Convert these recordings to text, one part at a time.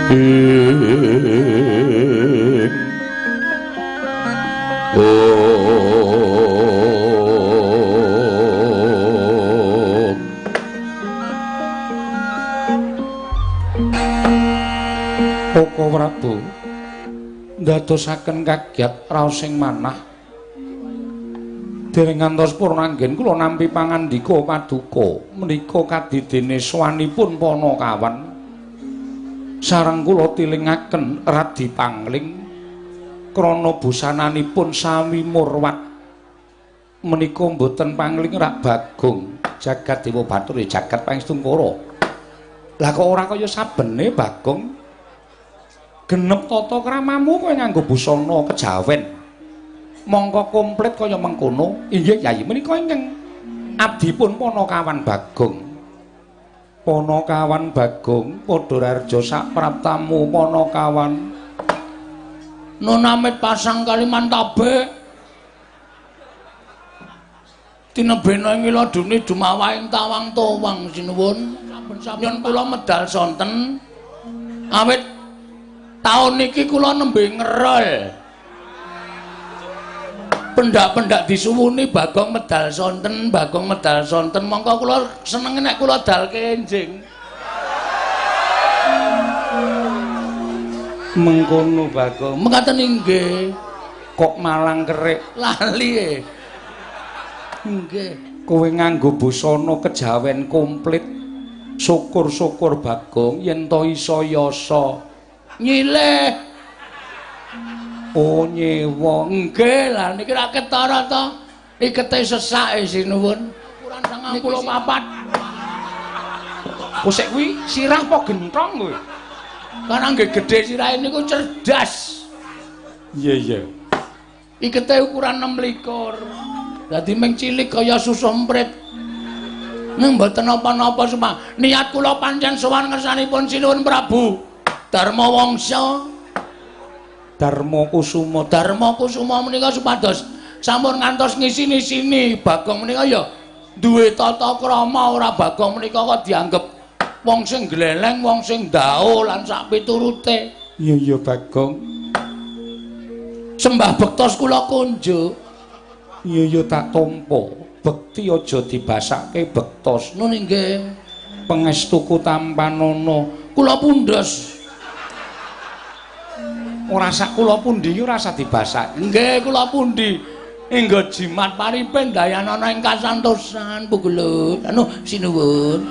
Koko Prabu ndadosaken kagiat raos sing manah. Dereng ngantos purnanggen kula nampi pangandika paduka menika kadidene sowanipun Panakawan sareng kula tilingaken Radi Pangling krana busananipun sami murwat menika mboten Pangling rak Bagong jagat Dewa Bathara jagat Pangestungkara. Lah kok ora kaya sabene Bagong genep tata kramamu kowe nganggo busana kejawen mongko komplit kaya mengkono. Inggih Yayi, menika ingkang abdipun Panakawan Bagong. Panakawan Bagong padha rarja sak praptamu Panakawan. Nun amit pasang Kalimantabe tinebena ing ladune dumawahing tawang towang sinuwun. Saben-saben kula medal sonten awit taun niki kula nembe ngerol. Pendak-pendak disuwuni Bagong medal sonten, Bagong medal sonten, mongko kula seneng nek kula dalke enjing. Mengkono Bagong. Mekaten inggih. Kok malang kerik lali e. Nggih. Kowe nganggo busana kejawen komplit. Syukur-syukur Bagong yen to iso yasa. Nyileh. Oh nyewa. Nggih, lah niki ra ketara to. Ikete sesake sinuwun. Ukuran 94. Kosek kuwi sirah apa genthong kowe? Karena nggih gedhe sirahe niku cerdas. Iya iya. Ikete ukuran 26. Dadi ming cilik kaya susu emprit. Ning mboten napa-napa suma. Niat kula pancen sowan ngersanipun Sinuwun Prabu Darma Wangsa. Darma Kusuma. Darma Kusuma menika supados sampun ngantos ngisini-sini Bagong menika ya duwe tata krama, ora Bagong menika kok dianggep wong sing gleleng, wong sing ndao lan sak piturute. Iya iya Bagong. Sembah bektos kula kunjuk. Iya iya tak tampa. Bekti aja dibasake bektos. Nun inggih. Pangestuku tampanana kula pundhes. Ora sak kula pundi ora usah dibasak. Nggih kula pundi. Enggo jimat paripe ndayanana ing kasantosan pugelut. Anu sinuwun.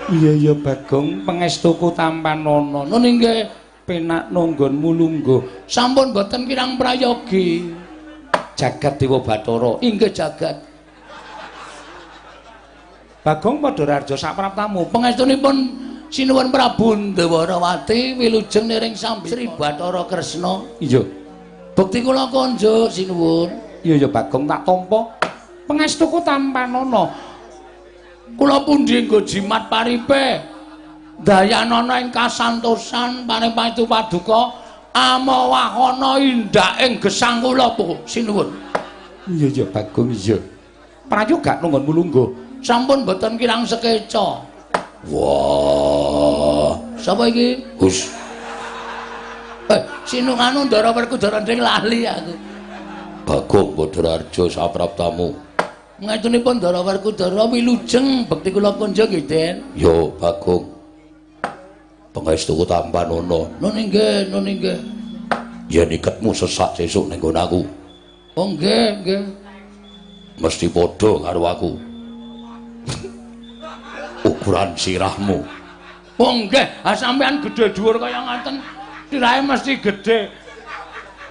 Iya iya Bagong, pangestuku tampanana. Nun inggih. Penak nanggonmu lungguh. Sampun boten kirang prayogi. Jagat Dewa Bathara. Inggih jagat. Bagong padha rarja sak praptamu. Pangestunipun Sinuwun Prabu Ndwarawati wilujeng niring Sambi Sri Bathara Kresna. Iya. Bekti kula konjuk sinuwun. Iya iya Bagong tak tampa. Pangestuku tampanana. Kula pundi nggo jimat paripe dayanana ing kasantosan paring pangestu paduka amawahana indak ing gesang kula sinuwun. Iya iya Bagong iya. Prayoga nunggonmu lungguh. Sampun boten kirang sekeca. Wah, sapa iki? Hus. Sinu anu Ndara Werkudara nding lali aku. Bagong Badararja sapraptamu. Ngetunipun Ndara Werkudara wilujeng bekti kula kunjuk nggih, Den. Yo, Bagong. Pangestuku tampanana. Nun inggih, nun inggih. Yen iketmu sesak sesuk ning nggon aku. Oh nggih, nggih. Mesti padha karo aku. Ukuran sirahmu. Oh nggih, ha sampean gedhe dhuwur kaya ngaten, sirahe mesti gedhe.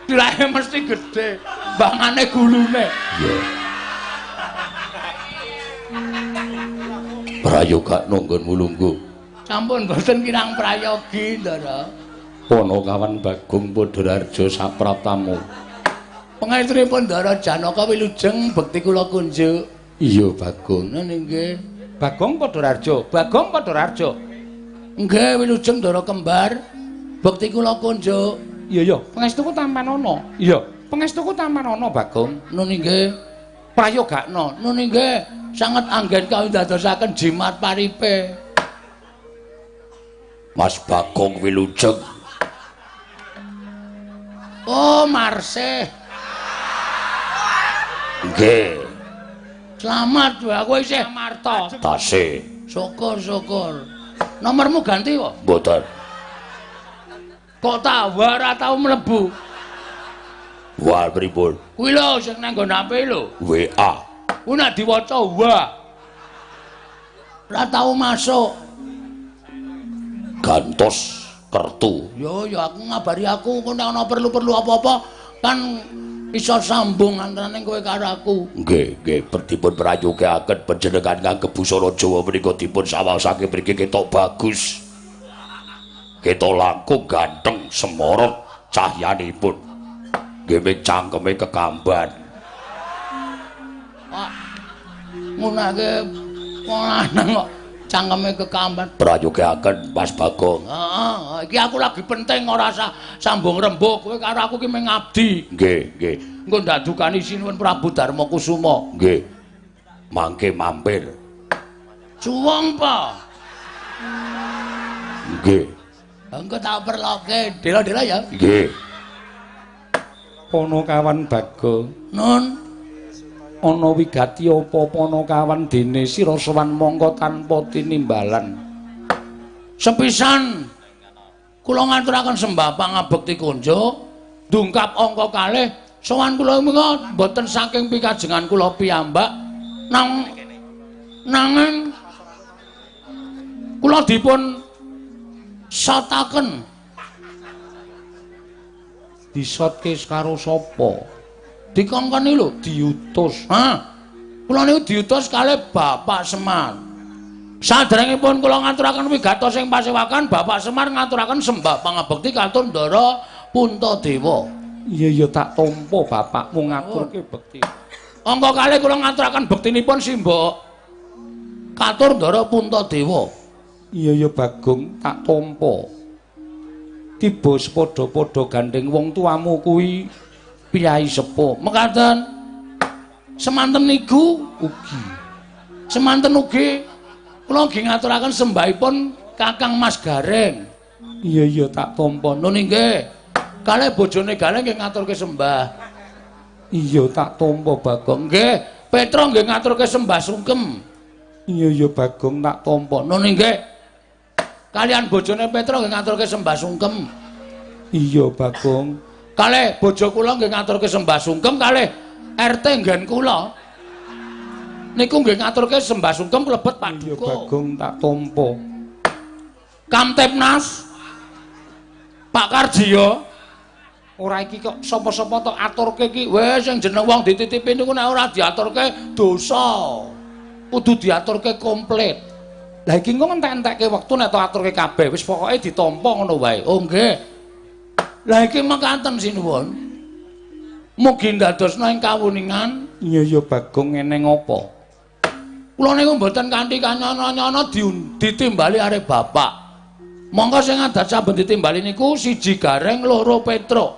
Sirahe mesti gedhe, bangane gulune. Iya. Prayoga nanggonmu lungguh. Sampun boten kirang prayogi, Ndara. Panakawan Bagong Badararja sapraptamu. Pangestunipun Ndara Janaka wilujeng bekti kula kunjuk. Iya, Bagong. Nun inggih. Bagong Badararja, Bagong Badararja. Nggih, wilujeng Ndara kembar. Bekti kula kunjuk. Iya iya, pangestuku tampanana. Iya, pangestuku tampanana, Bagong. Nun inggih. Prayogakna. Nun inggih, sanget anggen kawindadosaken jimat paripe. Mas Bagong Wilujeng. Oh, Marsih. Nggih. Selamat wae aku isih Marto. Tasih. Syukur, syukur. Nomormu ganti kok? Mboten. Kok tawa ora tau mlebu? Wah, pripun? Kuwi lho sing nang nggon HP lho. WA. Kuwi nek diwaca wa. Ora tau masuk. Gantos kertu. Yo yo aku ngabari aku engko nek ana perlu-perlu apa-apa kan iso sambung antarane kowe karo aku. Nggih, nggih, dipun prayogaken panjenengan ngangge busana Jawa menika dipun sawasake mriki ketok bagus. Ketok langkung ganteng semorot cahyanipun. Nggih ming cangkeme kekamban. Pak, ngunake wong lanang kok cangkeme kekamban. Prayogaken Mas Bagong. Heeh, iki aku lagi penting ora usah sambung rembug, kowe karo aku ki mung ngabdi. Nggih, nggih. Engko ndadukani Sinuwun Prabu Darma Kusuma. Nggih. Mangke mampir. Suwung pa. Nggih. Engko tak perloke dela-dela ya. Nggih. Panakawan Bagong. Nun. Ana wigati apa Panakawan dene sira sowan mongko tanpa tinimbalan. Sepisan kula ngaturaken sembah pangabekti konjo dungkap angka kalih sowan kula menika mboten saking pikajengan kula piyambak nang nanging kula dipun sotaken. Disotke karo sapa? Dikongkon lho diutus. Hah. Kula niku diutus kalih Bapak Semar. Saderengipun kula ngaturaken wigatos ing pasewakan, Bapak Semar ngaturaken sembah pangabekti katur Ndara Puntadewa. Iya ya tak tampa bapakmu ngaturke bekti. Angka kalih kula ngaturaken bektinipun simbok katur Ndara Puntadewa. Iya ya Bagong tak tampa. Tiba sepadha-padha gandeng wong tuamu kuwi piyai sepuh. Mekaten semanten niku ugi. Semanten ugi kula nggih ngaturaken sembahipun Kakang Mas Gareng. Iya iya tak tampa. Nun inggih. Kalih bojone Gareng nggih ngaturke sembah. Iya tak tampa Bagong. Nggih, Petro nggih ngaturke sembah sungkem. Iya iya Bagong tak tampa. Nun inggih. Kalian bojone Petro nggih ngaturke sembah sungkem. Iya Bagong. Kalih bojo kula nggih ngaturke sembah sungkem kalih RT nggen kula. Niku nggih ngaturke sembah sungkem klebet paduka. Iya Bagong tak tampa. Kamtipnas Pak Karjiyo. Ora iki kok sapa-sapa tok aturke iki. Wis sing jeneng wong dititipi niku nek ora diaturke dosa. Kudu diaturke komplit. Lah iki engko entek-entekke wektu nek tok aturke kabeh wis pokoke ditampa ngono wae. Oh nggih. Lah iki mekaten sinuwun. Mugi ndadosna ing kawuningan. Iya ya Bagong ngene ngopo? Kula niku mboten kanthi kanyana-nyana ditimbali arep bapak. Monggo sing adat saben ditimbali niku siji Gareng, loro Petruk.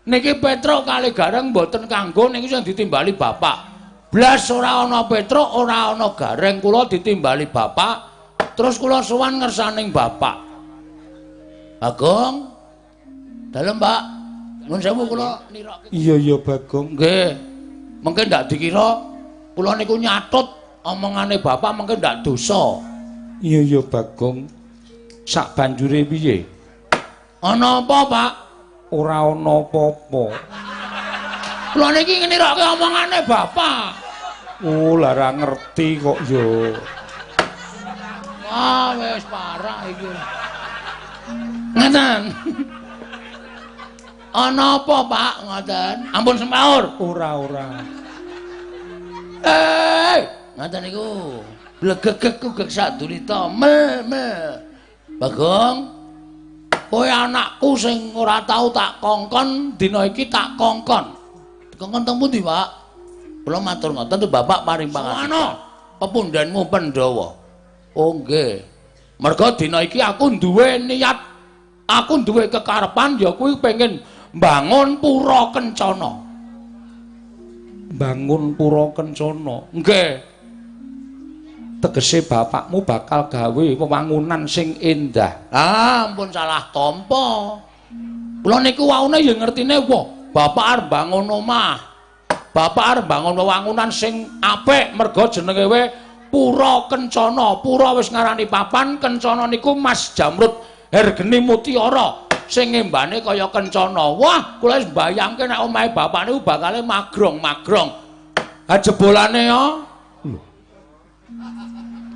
Niki Petruk kali Gareng mboten kanggo niku sing ditimbali bapak. Blas ora ana Petruk, ora ana Gareng, kula ditimbali bapak. Terus kula sowan ngersaning bapak. Bagong. Dalem, Pak. Nuwun sewu kula nirokke. Iya iya Bagong. Nggih. Mengke ndak dikira kula niku nyatut omongane bapak mengke ndak dosa. Iya iya Bagong. Sak banjure piye? Ana apa, Pak? Ora ana apa-apa. Kula niki nirokke omongane bapak. Oh, lah ora ngerti kok yo. Wah, wis parah iki. Ngeten. Ana apa, Pak? Ngoten. Ampun semaur. Ora, ora. Ngoten niku. Blegegeg kugek sadulita. Mel, mel. Bagong, kowe anakku sing ora tau tak kongkon, dina iki tak kongkon. Dikongkon teng pundi, Pak? Kula matur ngoten tuh Bapak paring pangastukan. Pepundhenmu Pandhawa. Oh nggih. Merga dina iki aku duwe niat, aku duwe kekarepan ya kuwi pengen mbangun pura kencana. Mbangun pura kencana. Nggih. Tegese bapakmu bakal gawe wewangunan sing endah. Ah, ampun salah tampa. Kula niku waune ya ngertine wah, bapak arep bangun omah. Bapak arep bangun wewangunan sing apik merga jenenge we Pura Kencana. Pura wis ngarani papan, kencana niku Mas Jamrud Hergeni Mutiara sing ngembane kaya kencana. Wah, kula wis mbayangke nek omahe bapak niku bakale magrong-magrong. Ha jebolane ya. Lho.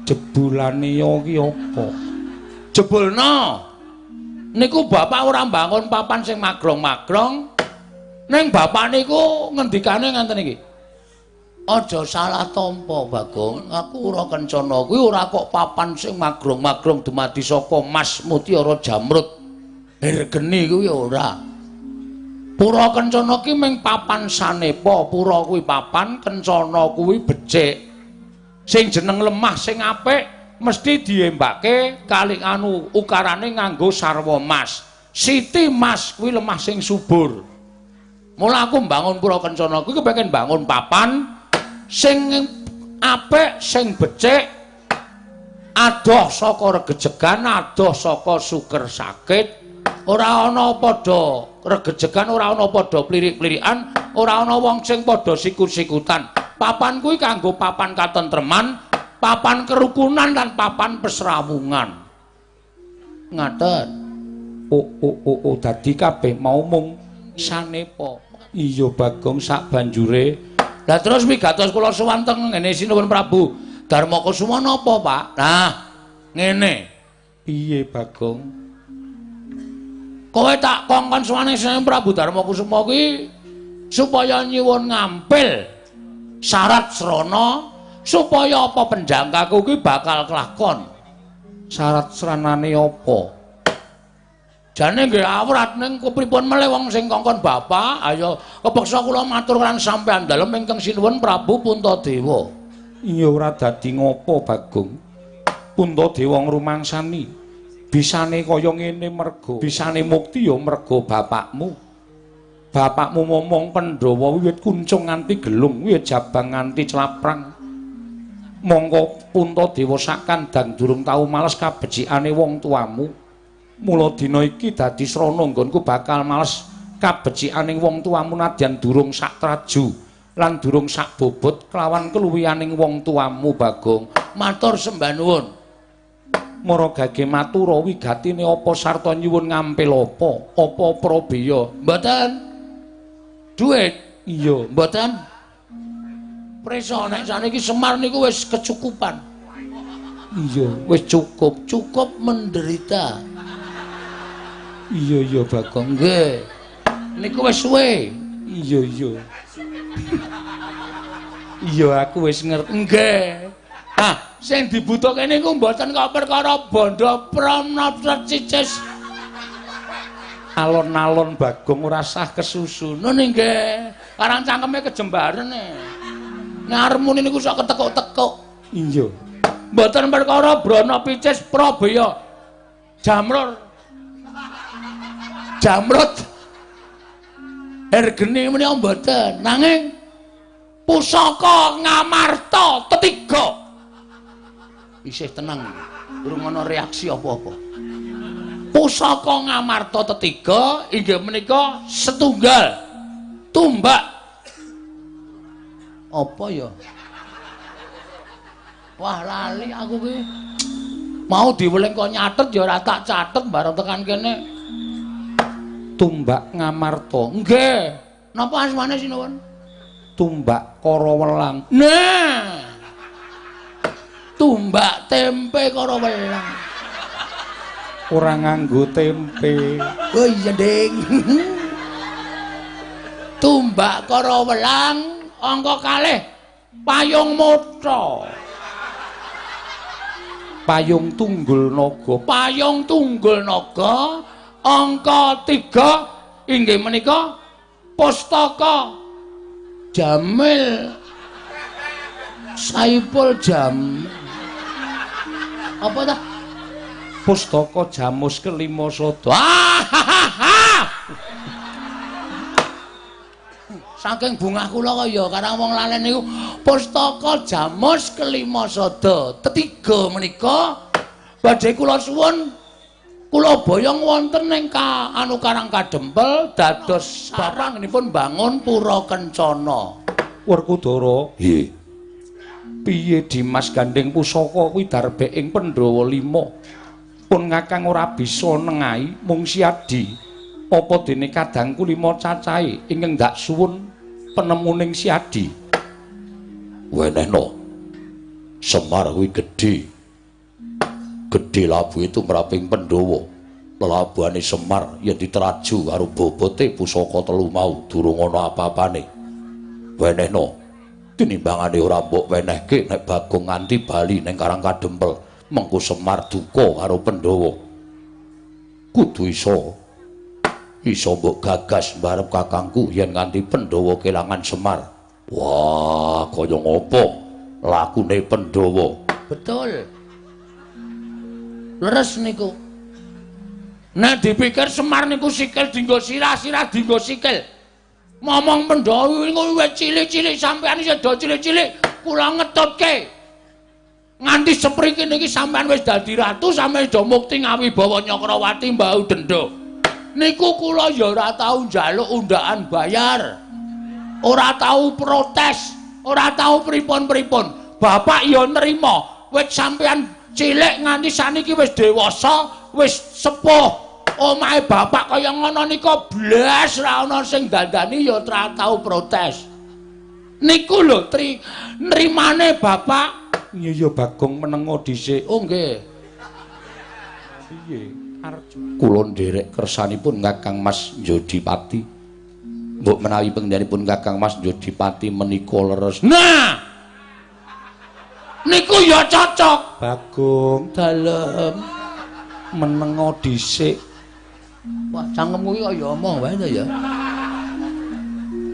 Jebolane ya ki apa? Jebolno. Niku bapak ora mbangun papan sing magrong-magrong. Ning bapak niku ngendikane ngenten iki. Aja salah tampa, Bagong. Aku ora kencana kuwi ora kok papan sing magrong-magrong dumadi saka Mas Mutiara Jamrud Hergeni kuwi ora. Pura Kencana ki ming papan sanepa, pura kuwi papan, kencana kuwi becik. Sing jeneng lemah sing apik mesti diembake kali anu ukarane nganggo sarwa mas. Siti mas kuwi lemah sing subur. Mula aku mbangun Pura Kencana kuwi kepengin bangun papan sing apik, sing becik, adoh saka regejegan, adoh saka suker sakit, ora ana padha regejegan, ora ana padha plirik-plirikan, ora ana wong sing padha sikut-sikutan. Papan kuwi kanggo papan katentreman, papan kerukunan lan papan pesrawungan. Ngaten. Oh oh oh oh dadi kabeh mau mung sanepa. Iya Bagong sak banjure. Lah terus wigatos kula sowan teng ngene Sinuwun Prabu Darmakusuma napa, Pak? Nah, ngene. Piye Bagong? Kowe tak kongkon sowan Sinuwun Prabu Darmakusuma kuwi supaya nyuwun ngampil syarat srana supaya apa penjangkaku kuwi bakal kelakon. Syarat sranane apa? Jane nggih awrat ning kepripun melih wong sing kongkon bapak, ayo kepeksa kula matur lan sampean dalem ingkang sinuwun Prabu Puntadewa. Iya ora dadi ngopo Bagong. Puntadewa ngrumangsani bisane kaya ngene merga bisane mukti ya merga bapakmu. Bapakmu momong Pandhawa wiwit kuncung nganti gelung, wiwit jabang nganti claprang. Mongko Puntadewa sak kandhang durung tau males kabecikane wong tuamu. Mula dina iki dadi srana nggonku bakal males kabecikaning wong tuamu nadyan durung sak traju lan durung sak bobot kelawan keluwihaning wong tuamu Bagong. Matur sembah nuwun. Mara gage matura wigatine apa sarta nyuwun ngampil apa? Apa prabeya? Mboten. Duit? Iya, mboten. Prisa nek saniki Semar niku wis kecukupan. Iya, wis cukup, cukup menderita. Iya iya Bagong. Nggih. Niku wis suwe. Iya iya. Iya aku wis ngerti. Nggih. Ah, sing dibutuhke niku mboten kok perkara bondo promnopset cicis. Alon-alon Bagong ora sah kesusu. Nun nggih. Karang cangkeme kejembaren e. Nek arep muni niku sok ketekuk-tekuk. Iya. Mboten perkara brana picis prabeya. Jamrur. Jamrut Hergeni menika mboten, nanging pusaka Ngamarta tetiga. Isih tenang, durung ana reaksi apa-apa. Pusaka Ngamarta tetiga inggih menika setunggal tumbak. Apa ya? Wah lali aku ki. Mau diweling kok nyatet ya ora tak catet bareng tekan kene. Tumbak Ngamarta. Nggih. Napa asmane sinuwun? Tumbak Karawelang. Nah. Tumbak tempe Karawelang. Ora nganggo tempe. Oh iya, Ding. Tumbak Karawelang angka kalih payung motha. Payung tunggul naga. Payung tunggul naga. Angka 3 inggih menika pustaka Jamil Saipul Jam. Apa ta? Pustaka Jamus kelima sada. Saking bungah kula kaya karang wong lalen niku pustaka Jamus kelima sada tetiga menika badhe kula suwun kula boyong wonten ing anu Karang Kadempel dados sarangipun bangun Pura Kencana. Werkudara, nggih. Piye Dimas gandeng pusaka kuwi darbe ing Pandhawa 5. Pun Kakang ora bisa nengahi mung Siadi. Apa dene kadangku 5 cacahe ingkang ndak suwun penemuning Siadi. Wenehno. Semar kuwi gedhe. Gedhe labuhe tumraping Pandhawa. Lelabuhane Semar yen diteraju karo bobote pusaka telu mau durung ana apa-apane. Wenehno. Tinimbangane ora mbok wenehke nek Bagong nganti bali ning Karang Kadempel, mengko Semar duka karo Pandhawa. Kudu iso iso mbok gagas mbarep kakangku yen nganti Pandhawa kelangan Semar. Wah, kaya ngopo lakune Pandhawa? Betul. Leres niku. Nek dipikir Semar niku sikil dienggo sirah, sirah dienggo sikil. Momong Pandhawa niku wis cilik-cilik sampean isih do cilik-cilik, kula ngetutke. Nganti sepriki niki sampean wis dadi ratu, sampean do mukti ngawibawa Nyakrawati mbau denda. Niku kula ya ora tau njaluk undaan bayar. Ora tau protes, ora tau pripun-pripun. Bapak ya nrima, wit sampean cilik nganti saniki wis dewasa, wis sepuh. Omahe bapak kaya ngono nika blas ra ana sing dandani ya ora tau protes. Niku lho tri nrimane bapak. Iya ya Bagong menengo dhisik. Oh nggih. Piye? Kula nderek kersanipun Kakang Mas Jodipati. Mbok menawi pengendhanipun Kakang Mas Jodipati menika leres. Nah. Niku ya cocok. Bagong dalem menengo dhisik. Wah, cangkem kuwi kaya omong wae to ya.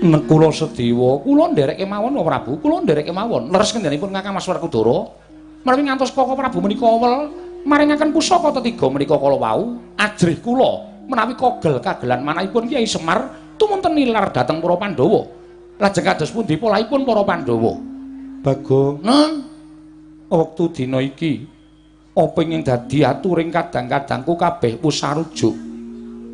Nek kula sedewa, kula nderek kemawon Prabu, kula nderek kemawon. Leres kendhanipun Kakang Mas Werkudara. Menawi ngantos Koko Prabu menika wel maringaken pusaka tetiga menika kala wau, ajrih kula menawi kogel kagelan manahipun Kyai Semar tumunten nilar dhateng para Pandhawa. Lajeng kados pundi polahipun para Pandhawa? Bagong, nun, wektu dina iki apa ing dadi aturing kadang-kadangku kabeh wis sarujuk.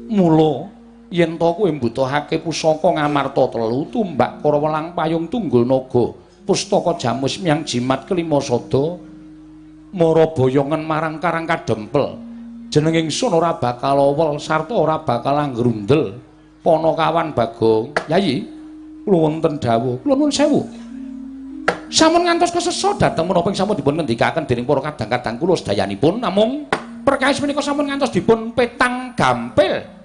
Mula yen to kowe mbutuhake pusaka Ngamarta telu, tumbak Karawelang payung tunggul naga, pustaka Jamus miang jimat kelima sada, mara boyongan marang Karang Kadempel. Jeneng ingsun ora bakal awel sarta ora bakal anggrundel. Panakawan Bagong, Yayi, kula wonten dawuh, kula nuwun sewu. Sampun ngantos kesesa dhateng menapa ing sampun dipun ngendikaken dening para kadang-kadang kula sedayanipun, namung perkawis menika sampun ngantos dipun petang gampil.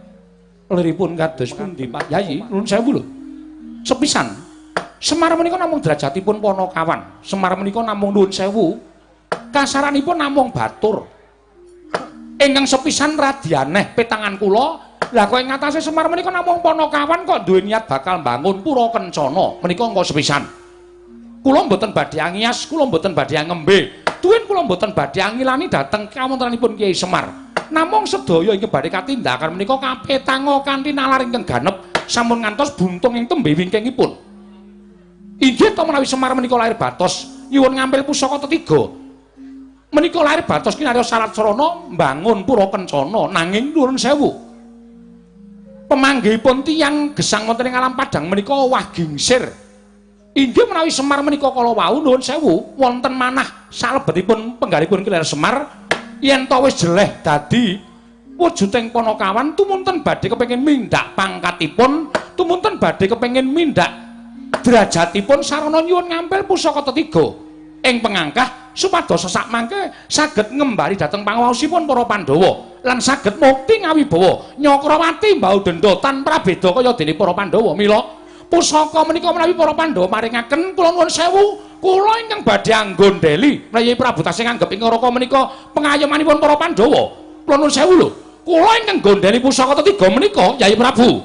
Liripun kados pundi Pak Yayi, nuwun sewu lho. Sepisan Semar menika namung derajatipun panakawan. Semar menika namung nuwun sewu. Kasaranipun namung batur. Ingkang sepisan radi aneh petangan kula, lah kok ing ngatasé Semar menika namung panakawan kok duwe niat bakal mbangun Pura Kencana. Menika angka sepisan. Kula mboten badhe angias, kula mboten badhe ngembe. Tuwin kula mboten badhe angilani dhateng kawontenanipun Kyai Semar. Namung sedaya ingkang badhe katindakan menika kapetanga kanthi nalar ingkang ganep sampun ngantos buntung ing tembe wingkingipun. Inggih to menawi Semar menika lahir batos nyuwun ngampil pusaka tetiga. Menika lahir batos kinarya sarat sarana mbangun Pura Kencana, nanging nuwun sewu. Pemanggihipun tiyang gesang wonten ing alam padhang menika owah gingsir. Inggih menawi Semar menika kala wau nuwun sewu wonten manah salebetipun penggalipun Ki Semar yen to wis jeleh dadi wujuding panakawan tumunten badhe kepengin mindhak pangkatipun, tumunten badhe kepengin mindhak derajatipun sarana nyuwun ngampil pusaka tetiga ing pengangkah supados sak mangke saged ngembali dhateng panguwaosipun para Pandhawa lan saged mukti ngawibawa Nyakrawati mbau denda tanpa beda kaya dene para Pandhawa. Mila pusaka menika menawi para Pandhawa maringaken kula nuwun sewu, kula ingkang badhe anggondheli menawi Prabu tasih nganggep ing neraka menika pengayomanipun para Pandhawa. Kula nuwun sewu lho, kula ingkang gondheli pusaka tetiga menika Yayi Prabu.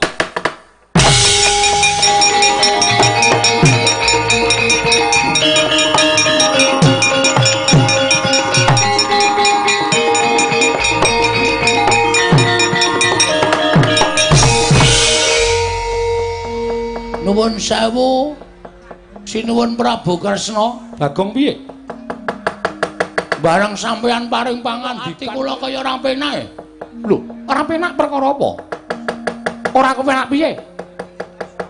Nuwun sewu. Sinuwun Prabu Kresna. Bagong piye? Bareng sampeyan paring pangandika kula kaya ora penak. Lho, ora penak perkara apa? Ora kepenak piye?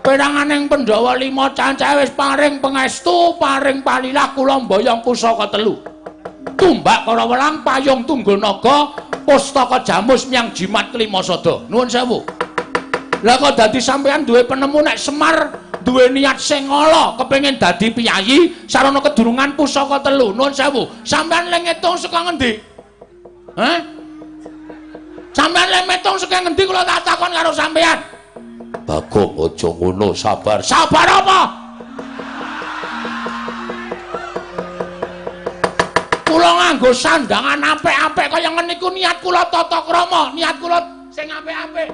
Peranganing Pandhawa 5 cancahe wis paring pangestu, paring palilah kula mboyong pusaka 3. Tumbak Karawelang, payung tunggul naga, pustaka jamus miang jimat kelima sada. Nuwun sewu. Lah kok dadi sampeyan duwe penemu nek Semar duwe niat sing ala, kepengin dadi piyayi sarana kedurungan pusaka 3. Nuwun sewu. Sampeyan le ngitung saka ngendi? Hah? Sampeyan le ngitung saka ngendi kula tak takon karo sampeyan? Bagong aja ngono, sabar. Sabar apa? Kula nganggo sandangan apik-apik kaya ngene iku niat kula tata krama, niat kula sing apik-apik.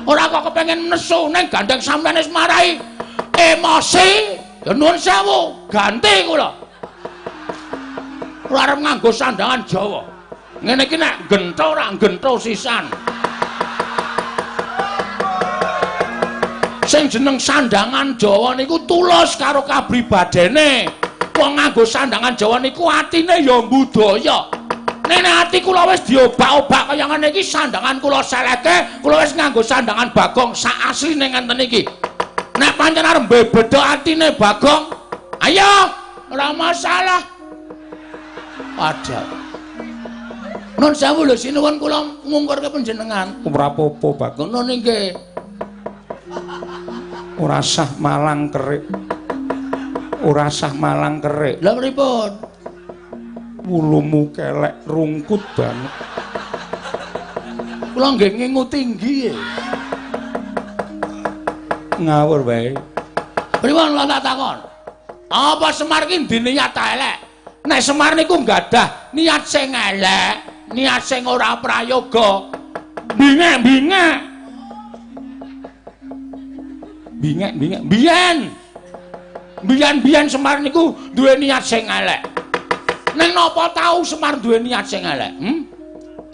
Ora kok kepengin nesu ning gandeng sampeyan wis marai emosi. Ya nuwun sewu, ganti kula. Ora arep nganggo sandangan Jawa. Ngene iki nek gentho ora gentho sisan. Sing jeneng sandangan Jawa niku tulus karo kapribadene. Wong nganggo sandangan Jawa niku atine ya budaya. Nek ati kula wis diobak-obak kaya ngene iki sandangan kula seleke, kula wis nganggo sandangan Bagong sak asline ngenten iki. Nek pancen arep mbebedha atine Bagong, ayo ora masalah. Waduh. Nun sewu lho sinuwun kula ngungkurke panjenengan. Ora apa-apa Bagong. Ngono nggih. Ora sah malang kerik. Ora sah malang kerik. Lha pripun? Wulumu kelek rungkut banget. Kula nggih ngingu tinggi. Ngawur wae. Pripun kula tak takon? Apa Semar ki ndiniat elek? Nek Semar niku nggadah niat sing elek, niat sing ora prayoga. Bingek-bingek. Bingek-bingek. Biyen. Biyen-biyen Semar niku duwe niat sing elek. Ning napa tau Semar duwe niat sing elek?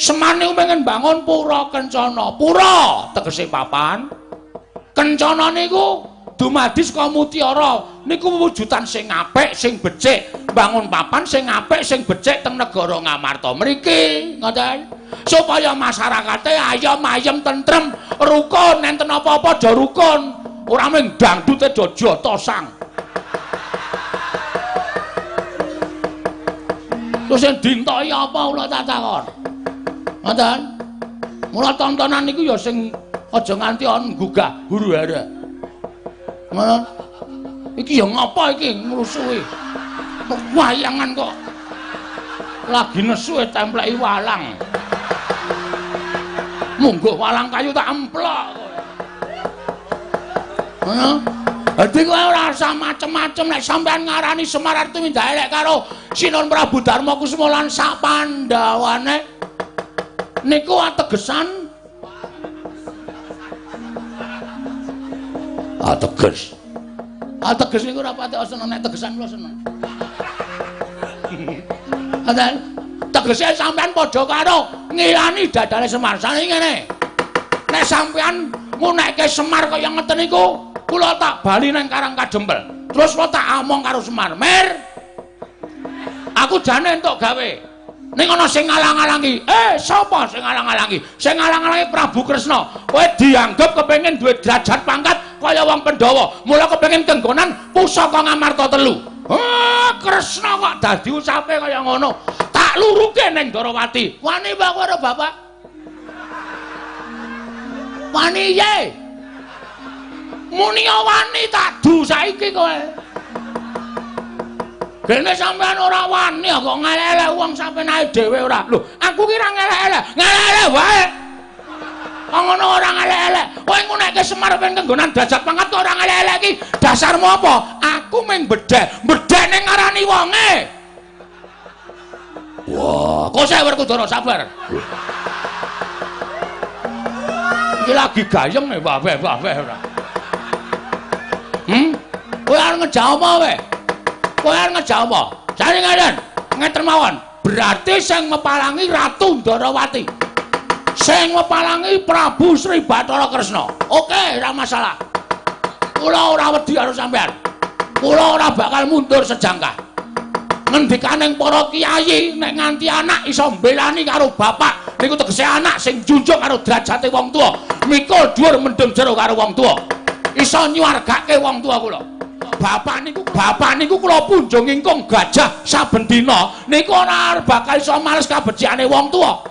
Semar niku pengen bangun pura kencana. Pura tegese papan. Kencana niku dumadi saka mutiara. Niku wujudan sing apik, sing becik. Bangun papan sing apik, sing becik teng negara Ngamarta mriki, ngoten. Supaya masyarakate ayom ayem tentrem, rukun, enten apa-apa do rukun. Ora mung dangdute do jotosang. Terus sing dintoki apa kula tak takon. Ngoten. Mula tontonan niku ya sing aja nganti on nggugah huru-hara. Ngono. Iki ya ngapa iki ngrusuhi? Wayangan kok. Lagi nesu templeki walang. Mungguh walang kayu tak emplok kowe. Ngono. Dadi kowe ora usah macem-macem nek sampean ngarani Semar arep tumindak elek karo Sinuwun Prabu Darma Kusuma lan sak pandhawane niku ategesan ateges. Ateges niku ora patek seneng nek tegesan kula seneng. Ngoten. Tegese sampean padha karo ngilani dadane Semar. Sane ngene. Nek sampean ngunekke Semar kaya ngeten niku kula tak bali nang Karang Kadempel. Terus kula tak omong karo Semar, "Mir, aku jane entuk gawe. Ning ana sing ngalang-alangi." Sapa sing ngalang-alangi? Sing ngalang-alangi Prabu Kresna. Kowe dianggep kepengin duwe derajat pangkat kaya wong Pandhawa. Mula kepengin kenggonan pusaka Ngamarta 3. Ah, Kresna kok dadi ucape kaya ngono. Tak luruke ning Ndorowati. Wani apa karo bapak? Wani ye. Muni wani tak du saiki kowe. Gene sampean ora wani kok ngelek-elek wong sampean ae dhewe ora. Lho, aku ki ora ngelek-elek, ngelek-elek wae. Kok ngono ora ngelek-elek. Kowe ngunekke Semar ben kenggonan derajat pangkat kok ora ngelek-elek iki. Dasarmu apa? Aku mung bedhek, bedhek ning ngarani wonge. Wah, kok saya Werkudara sabar. Iki lagi gayeng e wah-wah ora. Kowe arep ngejak apa kowe? Kowe arep ngejak apa? Jane ngeten, ngeten mawon. Berarti sing mepalangi Ratu Ndorowati. Sing mepalangi Prabu Sri Bathara Kresna. Oke, ora masalah. Kula ora wedi karo sampean. Kula ora bakal mundur sejangkah. Ngendikaning para kiai nek nganti anak iso mbelani karo bapak niku tegese anak sing junjung karo derajate wong tuwa, mikul dhuwur mendem jero karo wong tuwa, iso nyuwargake wong tuwa kula. Bapak niku kula punjung ingkung gajah saben dina niku ora bakal iso males kabecikane wong tuwa.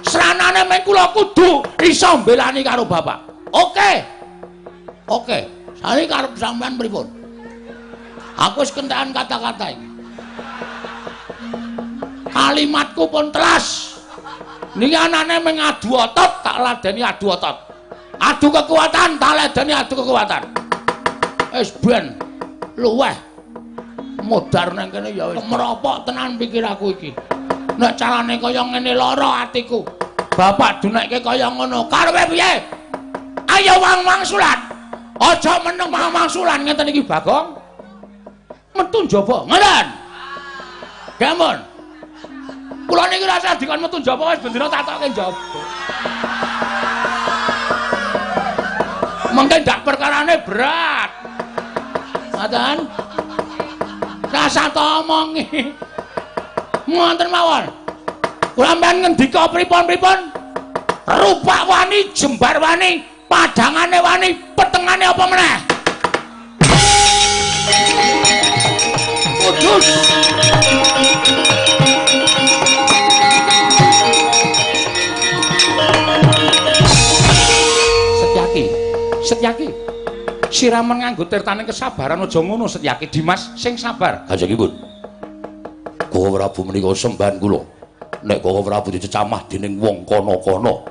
Sranane meng kula kudu iso mbelani karo bapak. Oke. Oke, saiki karep sampean pripun? Aku wis kentekan kata-kata iki. Kalimatku pun telas. Niki anane meng adu otot, tak ladeni adu otot. Adu kekuatan, tak ladeni adu kekuatan. Wis ben luweh modar nang kene ya wis meropok tenan pikiraku iki. Nek carane kaya ngene lara atiku. Bapak dunekke kaya ngono, karepe piye? Ayo wang-wangsulan. Aja meneng wang-wangsulan ngeten iki Bagong. Metu njaba, ngoten. Gampun. Kula niki rasa dikon metu njaba wis bendina tatoke njaba. Mengke ndak perkarane berat. Ngoten. Rasa to omongi. Ngoten mawon. Kula sampean ngendika pripun-pripun? Rupak wani, jembar wani, padangane wani, petengane apa meneh? Kudus. Setyaki, Setyaki. Siramen nganggo tirtaning kesabaran aja ngono Setyaki. Dimas sing sabar. Kanjengipun. Koko Prabu menika sembahan kula. Nek Koko Prabu dicecamah dening wong kono-kono,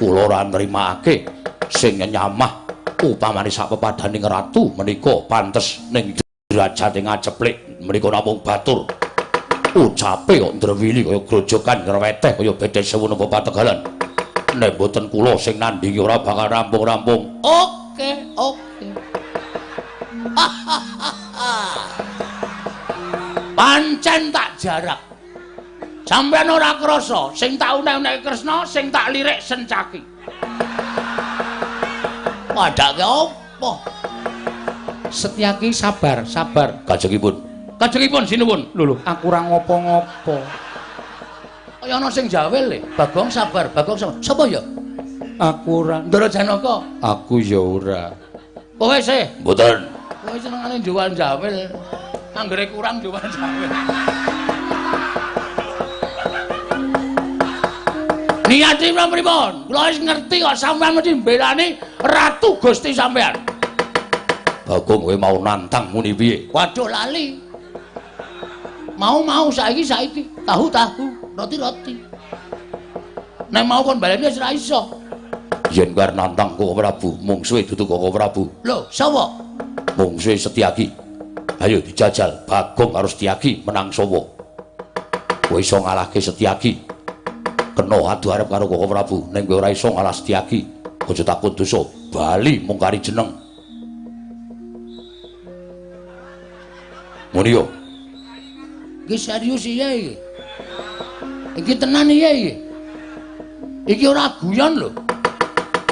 kula ora nrimake sing nyamah upamane sak pepadaning ratu menika pantes ning derajate ngaceplik menika namung batur. Ucape kok ndrewili kaya grojogan ngreweteh kaya bedhe sewu napa pategalan. Nek mboten kula sing nandhingi ora bakal rampung-rampung. Oke, oke. Pancen tak jarak. Sampeyan ora krasa, sing tak unek-uneke Kresna, sing tak lirik Sencaki. Padake apa? Setyaki sabar, sabar. Kajengipun. Kajengipun sinuwun. Lho lho, aku ora ngopo-ngopo. Kaya ana sing jawel le. Bagong sabar, Bagong sabar. Sapa ya? Aku ora. Ndara Janaka. Aku ya ora. Kowe sih? Mboten. Kowe senengane jual jawel. Anggere kurang jual jawel. Niate pripun? Kula wis ngerti kok sampean mesti mbelani Ratu Gusti sampean. Bagong kowe mau nantang muni piye? Waduh lali. Mau-mau saiki saiki, tahu-tahu, roti-roti. Nek mau kon baleni wis ora iso. Yen kowe nantang Koko Prabu, mungsuhe dudu Koko Prabu. Lho, sapa? Mungsuhe Setyaki. Ayo dijajal Bagong karo Setyaki menang sapa? Kowe iso ngalahke Setyaki. Kena adu arep karo Koko Prabu, ning kowe ora iso ngalah Setyaki. Aja takut dosa, bali mung kari jeneng. Muni yo. Iki serius iya iki. Iki tenan iya iki. Iki ora guyon lho.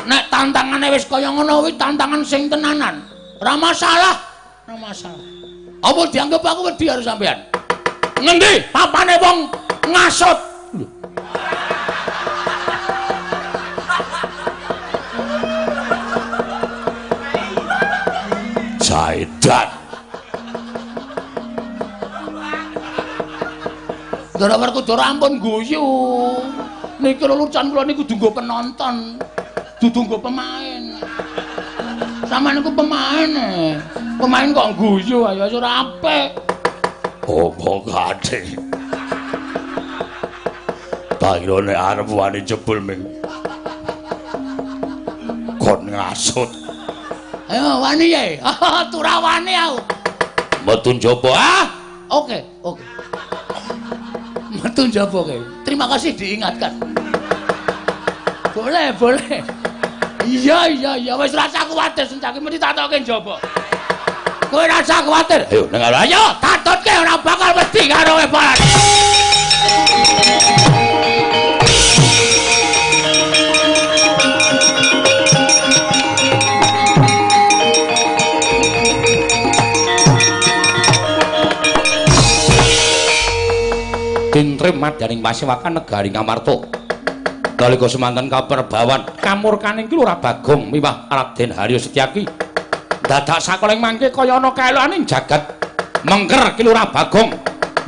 Nek tantangane wis kaya ngono kuwi tantangan sing tenanan. Ora masalah, ora masalah. Apa dianggep aku wedi karo sampean? Ngendi papane wong ngasut? Lho. Jaidan. Ndara Werkudara ampun guyu. Niki lelucon kula niku kudu nggo penonton, dudu nggo pemain. Sampeyan niku pemain. Pemain kok guyu ayo ora apik. Omongane. Tak kira nek arep wani jebul ming kon ngasut. Ayo wani ye. Turah wani aku. Metu njaba. Ah, oke, oke. Metu njaba kowe. Terima kasih diingatkan. Boleh, boleh. Iya, iya, iya. Wis rasa kuwatir Sencaki mesti tatoke njaba. Kowe rasa kuwatir. Ayo nang ayo tatutke ora bakal wedi karo kowe, Pak. madyaning pasewakan negari Ngamarta. Nalika semanten kaperbawan kamurkaning Ki Lurah Bagong miwah Raden Haryo Setyaki dadak sakoling mangke kaya ana kaelokaning jagat mengker Ki Lurah Bagong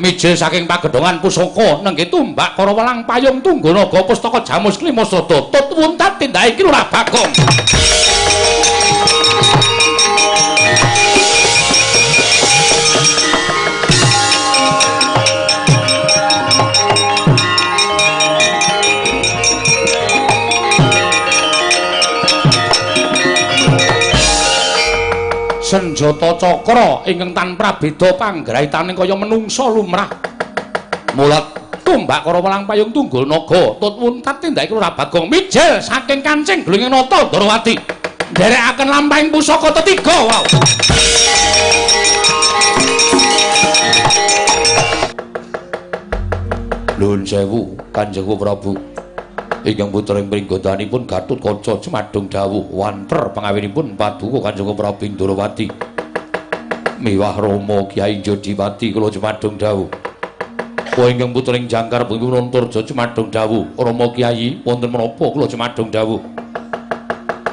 mijil saking pagedhongan pusaka nengge tumbak kara welang payung tunggu naga pustaka jamus klima sada tut wuntat tindake Ki Lurah Bagong. Senjata cakra ingkang tanpa beda panggraitaning kaya menungsa lumrah. Mulat tumbak kara welang payung tunggul naga tut wuntat tindake Lurah Bagong mijil saking kancing glunging nata Ndorowati nderekaken lampahing pusaka tetiga. Wow. Nuwun sewu Kanjeng Prabu. Ingkang putra ing pringgodanipun Gatotkaca jumadung dawuh wanter pangawinipun paduka Kanjeng Prabu Ndorowati miwah Rama Kyai Jodipati kula jumadung dawuh. Kula ingkang putra ing Jangkar bumi Antarja jumadung dawuh. Rama Kyai wonten menapa kula jumadung dawuh?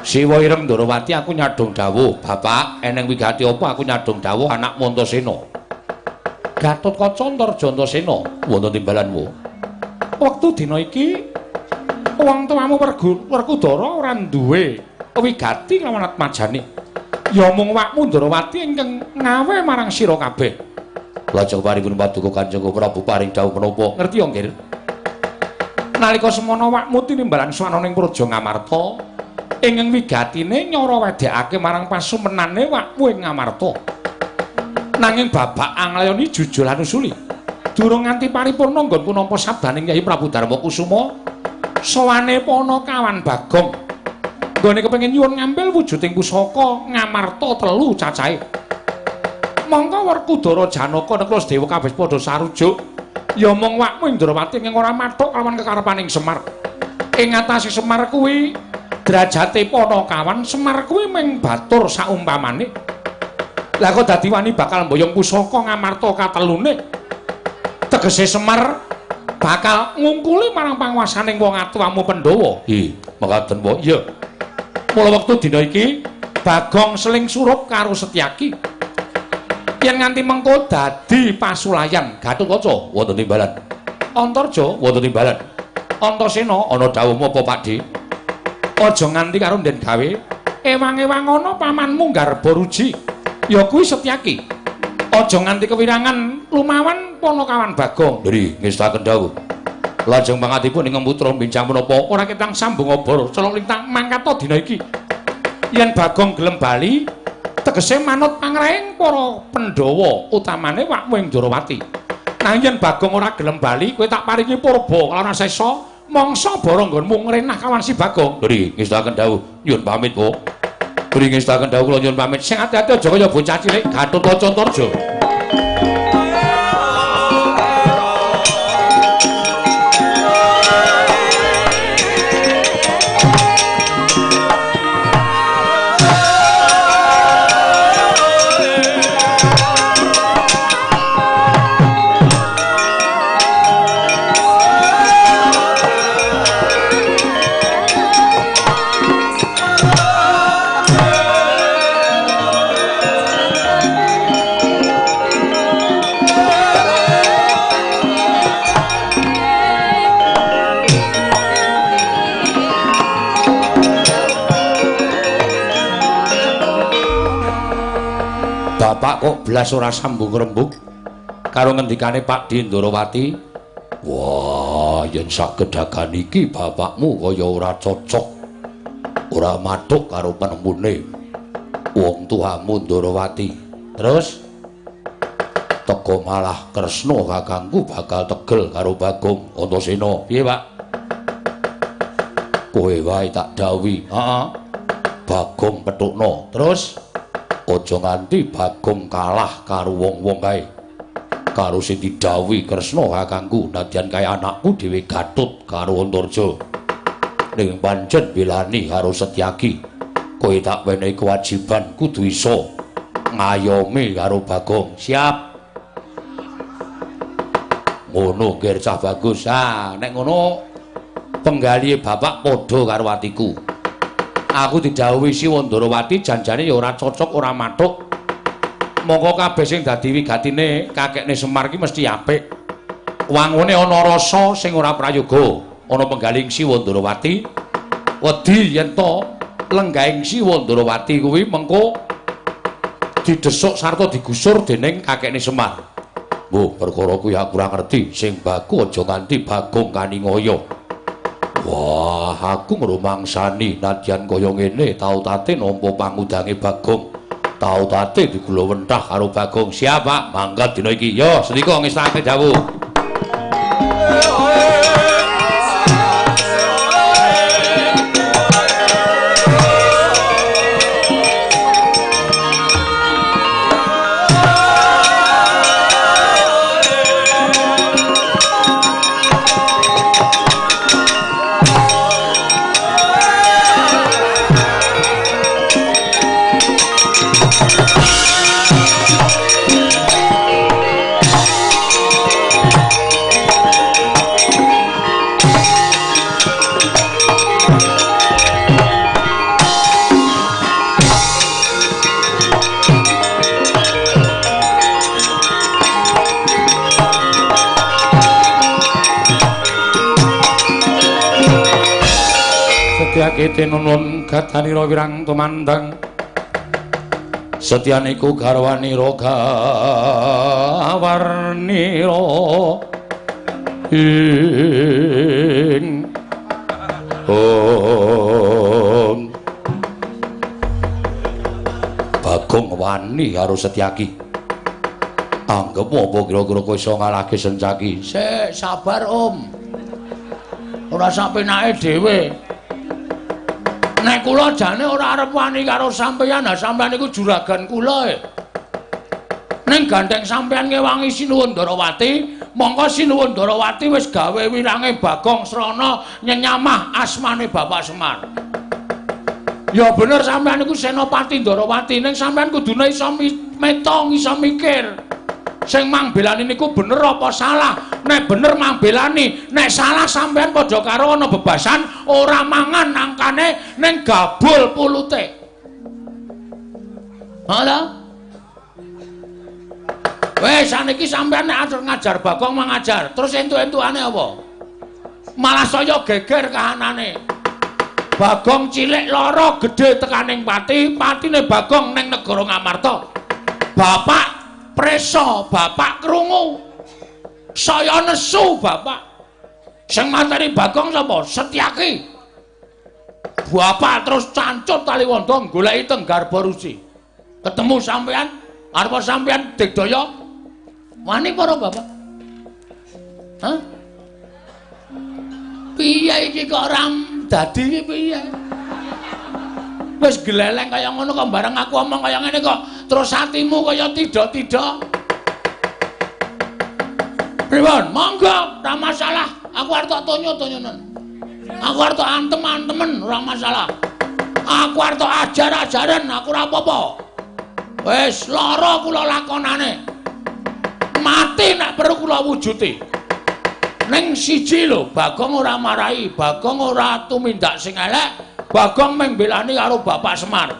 Siwa ireng Ndorowati aku nyadong dawuh. Bapak eneng wigati apa aku nyadong dawuh anak Antasena. Gatotkaca Antarja Antasena wonten timbalan wo. Wektu dina iki wong tuamu Werkudara ora duwe wigati lawan atmajane. Ya mung wakmu Ndorowati ingkang ngawe marang sira kabeh. Lajeng paripun paduka Kanjeng Prabu paring dawuh menapa? Ngerti ya, Nggir? Nalika semana wakmu tinimbalan swana ning Praja Ngamarta, ingkang wigatine nyara wedhekake marang pasumenane wakmu ing Ngamarta. Nanging babak anglayoni jujur lan usuli. Durung nganti paripurna nggonku nampa sabdaning Kyai Prabu Darma Kusuma. Sowane Panakawan Bagong nggone kepengin nyuwun ngambil wujuding pusaka Ngamarta telu cacahe. Mongko Werkudara Janaka Nekla Dewa kabeh padha sarujuk ya mung wakmu Indrawati ing ora mathuk lawan kekarepaning Semar. Ing atase Semar kuwi derajate Panakawan, Semar kuwi mung batur saumpamane. Lah kok dadi wani bakal mboyong pusaka Ngamarta katelune? Tegese Semar bakal ngungkuli marang panguwasaning wong atuwamu Pandhawa. Hi, mekaten wae. Iya. Mula wektu dina iki Bagong seling surup karo Setyaki. Yen nganti mengko dadi pasulayan Gatotkaca wonten timbalan. Antarja wonten timbalan. Antasena ana dawuhmu apa Pakdhe? Aja nganti karo nden gawe ewang-ewang ana pamanmu Garba Ruji. Ya kuwi Setyaki. Aja nganti kewirangan lumawan Panakawan Bagong. Nggih, ngestaken dawuh. Lajeng pangatipun ingkang putra bincang menapa ora ketang sambung obor celok lintang mangkata dina iki. Yen Bagong gelem bali tegese manut pangrahing para Pandhawa, utamane wakmu ing Ndorowati. Nanging yen Bagong ora gelem bali, kowe tak paringi purba lan sesa mangsa bara nggonmu ngrenah kawan si Bagong. Nggih, ngestaken dawuh. Nyuwun pamit, Pak. Nggih, ngestaken dawuh kula nyuwun pamit. Sing ati-ati aja kaya bocah cilik Gatotkaca Antarja. Bapak kok blas ora sambung rembug karo ngendikane Pak Ndorowati. Wah, yen sagedagan iki bapakmu kaya ora cocok, ora mathuk karo penemune wong tuamu Ndorowati. Terus teko malah Kresna kakangku bakal tegel karo Bagong Antasena. Piye, Pak? Kowe wae tak dawuhi. Heeh. Bagong petukno. Terus aja nganti Bagong kalah karo wong-wong kae. Karo sing didhawuhi Kresna kakangku, nadyan kae anakku dhewe Gatut karo Antarja. Ning pancen belani karo Setyaki. Kowe tak wenehi kewajiban kudu iso ngayomi karo Bagong. Siap. Ngono ngger cah bagus. Ah, nek ngono penggalihe bapak padha karo atiku. Aku didhawuhi Siwa Ndarawati janjane ya ora cocok, ora mathuk. Mongko kabeh sing dadi wigatine kakekne Semar ki mesti apik. Wangune ana rasa sing ora prayoga. Ana penggalih Siwa Ndarawati. Wedi yen to lenggahing Siwa Ndarawati kuwi mengko didesuk sarta digusur dening kakekne Semar. Mbuh, perkara kuwi aku ora ngerti. Sing baku aja nganti Bagong kaningaya. Wah, aku ngrumangsani nadyan kaya ngene tau tate nampa pangudange Bagong. Tau tate digula wentah karo Bagong. Siap, Pak. Mangkat dina iki. Yo, sendika ngestake dawuh. Setyake tinunun gadanira wirang tumandang Setyaniku garwanira gawarnira ing ong. Bagong wani karo Setyaki. Anggep apa kira-kira kowe iso ngalahke Sencaki? Sik, sabar Om. Ora sapenake dhewe. Nek kula jane ora arep wani karo sampeyan, ha sampeyan iku juragan kula e. Ning gandeng sampeyan ngewangi Sinuwun Ndarawati, mongko Sinuwun Ndarawati wis gawe wirange Bagong srana nyenyamah asmane Bapak Semar. Ya bener sampeyan iku Senopati Ndarawati, ning sampeyan kudune iso metong, iso mikir. Sing mangbelani niku bener apa salah? Nek bener mangbelani, nek salah sampeyan padha karo ana bebasan ora mangan nangkane ning gabul pulute. Halo? Wes saniki sampeyan nek arep ngajar Bagong mangajar, terus entuk-entukane apa? Malah saya geger kahanane. Bagong cilik lara gedhe tekaning pati, patine Bagong ning negara Ngamarta. Bapak preso, bapak krungu. Saya nesu bapak. Sing mateni Bagong sapa? Setyaki. Bapak terus cancut taliwondo goleki teng Garba Ruci. Ketemu sampean, arep sampean digdaya wani para bapak. Hah? Piye iki kok ora dadi iki piye? Wis gleleng kaya ngono kok bareng aku omong kaya ngene kok terus atimu kaya tidak-tidak. Pripun? Monggo, ora masalah. Aku arep tok tonyo-tonyonen. Aku arep tok antem-antemen, ora masalah. Aku arep tok ajar-ajaren, aku ora apa-apa. Wis lara kula lakonane. Mati nek perlu kula wujuti. Ning siji lho, Bagong ora marahi, Bagong ora tumindak sing elek. Bagong mung mbelani karo Bapak Semar.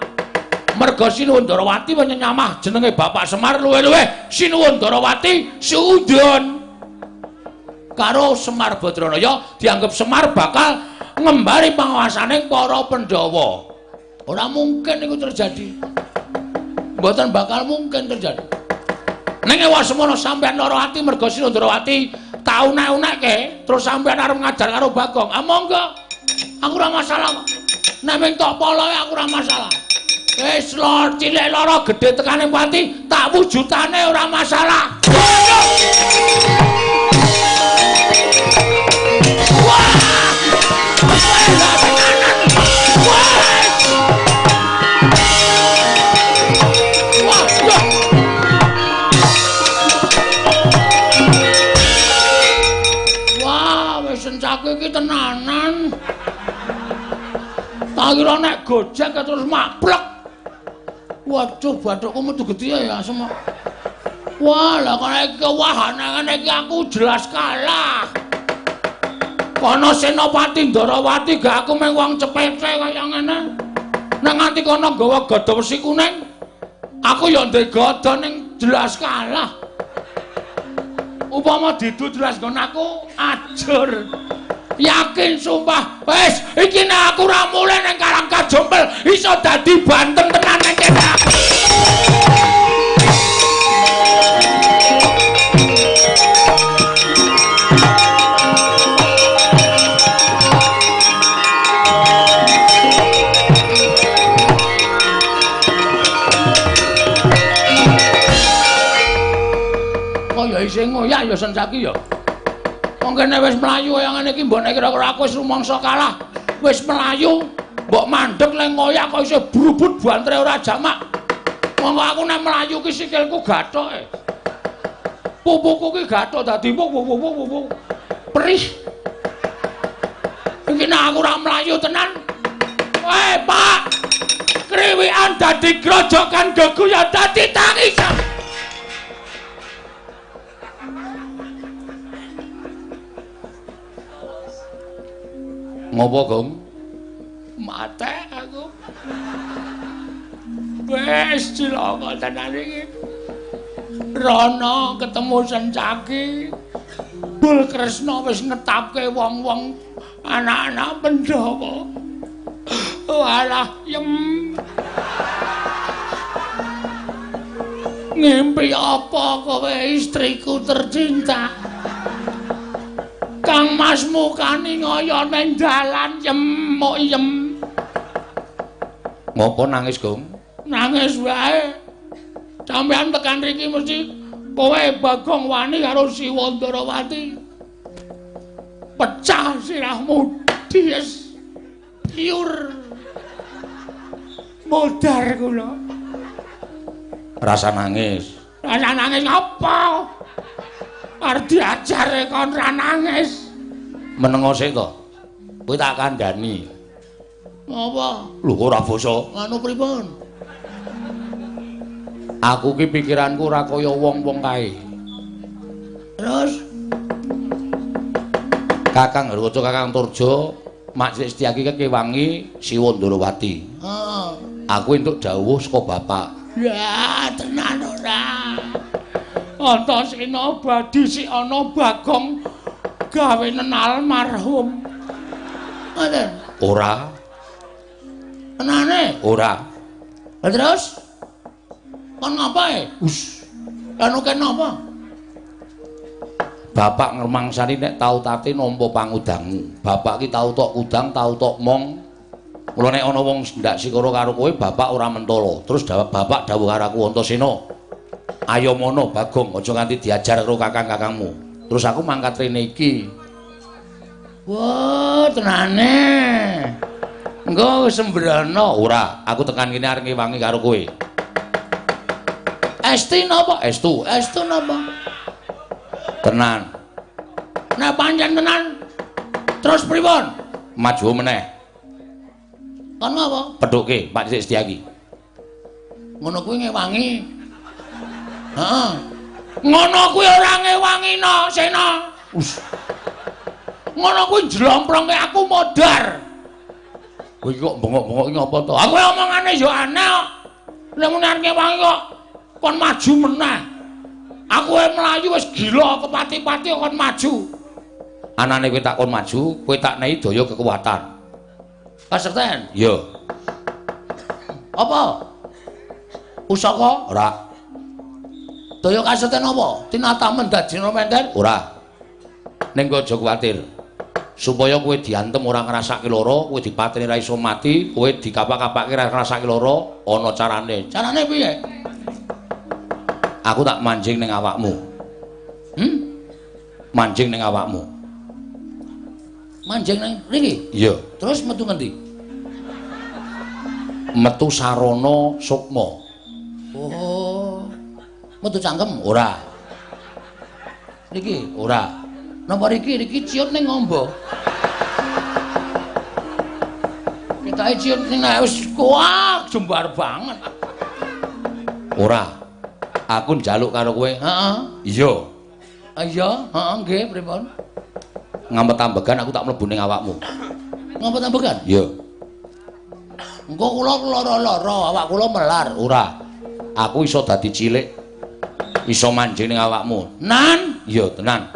Merga Sinuwun Ndarawati nyamah jenenge Bapak Semar luwih-luwih Sinuwun Ndarawati suudon karo Semar Badranaya dianggep Semar bakal ngembari panguasane para Pandhawa. Ora mungkin iku terjadi. Mboten bakal mungkin terjadi. Ning ewa semono sampeyan lara ati merga Sinuwun Ndarawati tau unek-unekke terus sampeyan arep ngajar karo Bagong. Ah monggo. Aku ora masalah. Nek mung tok poloe aku ora masalah. Wis lor cilik lara gedhe tekane pati tak wujudane ora masalah. Wah! Wah, wis sencake iki tenanan. Tak kira nek Gojek terus maplek. Waduh, bathukku metu gedhe ya asem. Wah, lah kok iki wahana ngene iki aku jelas kalah. Kono Senopati Ndarawati gak aku mung wong cepete kaya ngene. Nek nganti kono nggawa gada wesi kuning, aku ya ndek gada ning jelas kalah. Upama didu jelas nggon aku ajur. Yakin sumpah, wis iki nek aku ora mulih ning Karang Kajompel iso dadi banten tenan ning kene. Kaya isih ngoyak ya Sencaki ya. Wong kene wis mlayu kaya ngene iki mbok nek kira-kira aku wis rumangsa kalah. Wis mlayu, mbok mandeg le ngoyak kok isih brubut bantre ora jamak. Monggo aku nek mlayu ki sikilku gathoke. Pupuku ki gathok dadi wuk. Perih. Iki nek aku ora mlayu tenan. Weh, Pak. Kriwikan dadi grojokan geguyon dadi tangisan. Ngopo, Gong? Mate aku. Wes cilaka tenan iki. Rono ketemu Sencaki. Bul Kresna wis ngetapke wong-wong anak-anak Pandhawa. Walah, yem. Ngimpi apa kowe istriku tercinta? Kang Mas mukani ngoyo ning dalan yemuk yem. Ngopo nangis, Gong? Nangis wae. Sampeyan tekan riki mesti kowe Bagong wani karo Siwa Ndarawati. Pecah sirahmu dies. Liur. Modar kula. Rasa nangis. Rasa nangis apa? Arep diajar kon ra nangis. Menengo sik to. Kowe tak kandhani. Apa? Lho kok ora basa. Anu pripun? Aku ki pikiranku ora kaya wong-wong kae. Terus Kakang Harwaca, Kakang Turjo, Mak Cilik Setyaki ki kewangi Siwa Ndarawati. Heeh. Aku entuk dawuh saka bapak. Ya, tenan ora. Antasena badi si ana Bagong gawe almarhum. Ngoten. Ora. Tenane? Ora. Lah terus kon ngapae? Us. Anu kene apa? Bapak ngremangsani nek tau tate nampa pangudangmu. Bapak ki tau tok udang, tau tok mong. Mula nek ana wong ndak sikara karo kowe, bapak ora mentala. Terus bapak dawuh karo aku, Antasena, ayo mono Bagong, aja nganti diajar karo kakang-kakangmu. Terus aku mangkat rene iki. Wah, tenane. Engko sembrono. Ora, aku tekan kene arep ngewangi karo kowe. Esti napa? Estu. Estu napa? Tenan. Nek pancen tenan, terus pripun? Maju meneh. Kon ngapa? Pethuke Pak Cilik Setyaki. Ngono kuwi ngewangi. Heeh. Ngono kuwi ora ngewangi no, Sena. Us. Ngono kuwi njlomprongke aku modar. Kowe iki kok bengok-bengok iki ngapa to? Aku omongane ya aneh kok. Nek muni arep ngewangi kok kon maju meneh. Aku mlayu wis gila kepati-pati kon maju. Anane kowe tak kon maju, kowe tak nehi daya kekuatan. Kasekten? Iya. Apa? Pusaka? Ora. Daya kasekten apa? Tinatamen dajina menter? Ora. Ning kowe aja kuwatir. Supaya kowe diantem ora ngrasake lara, kowe dipateni ra iso mati, kowe dikapak-kapake ra ngrasake lara, ana carane. Carane piye? Aku tak manjing ning awakmu. Hmm? Manjing ning awakmu. Manjing ning mriki? Iya. Terus metu ngendi? Metu sarana sukma. Oh. Metu cangkem? Ora. Niki? Ora. Napa riki? Riki ciut ning ngombo. Ketoke ciut ning wis kuak jembar banget. Ora. Aku njaluk karo kowe. Heeh. Iya. Iya, heeh nggih, pripun? Ngampet ambegan aku tak mlebu ning awakmu. Ngampet ambegan? Iya. Engko kula lara-lara, awak kula melar. Ora. Aku iso dadi cilik. Iso manjing ning awakmu. Nan? Iya, tenan.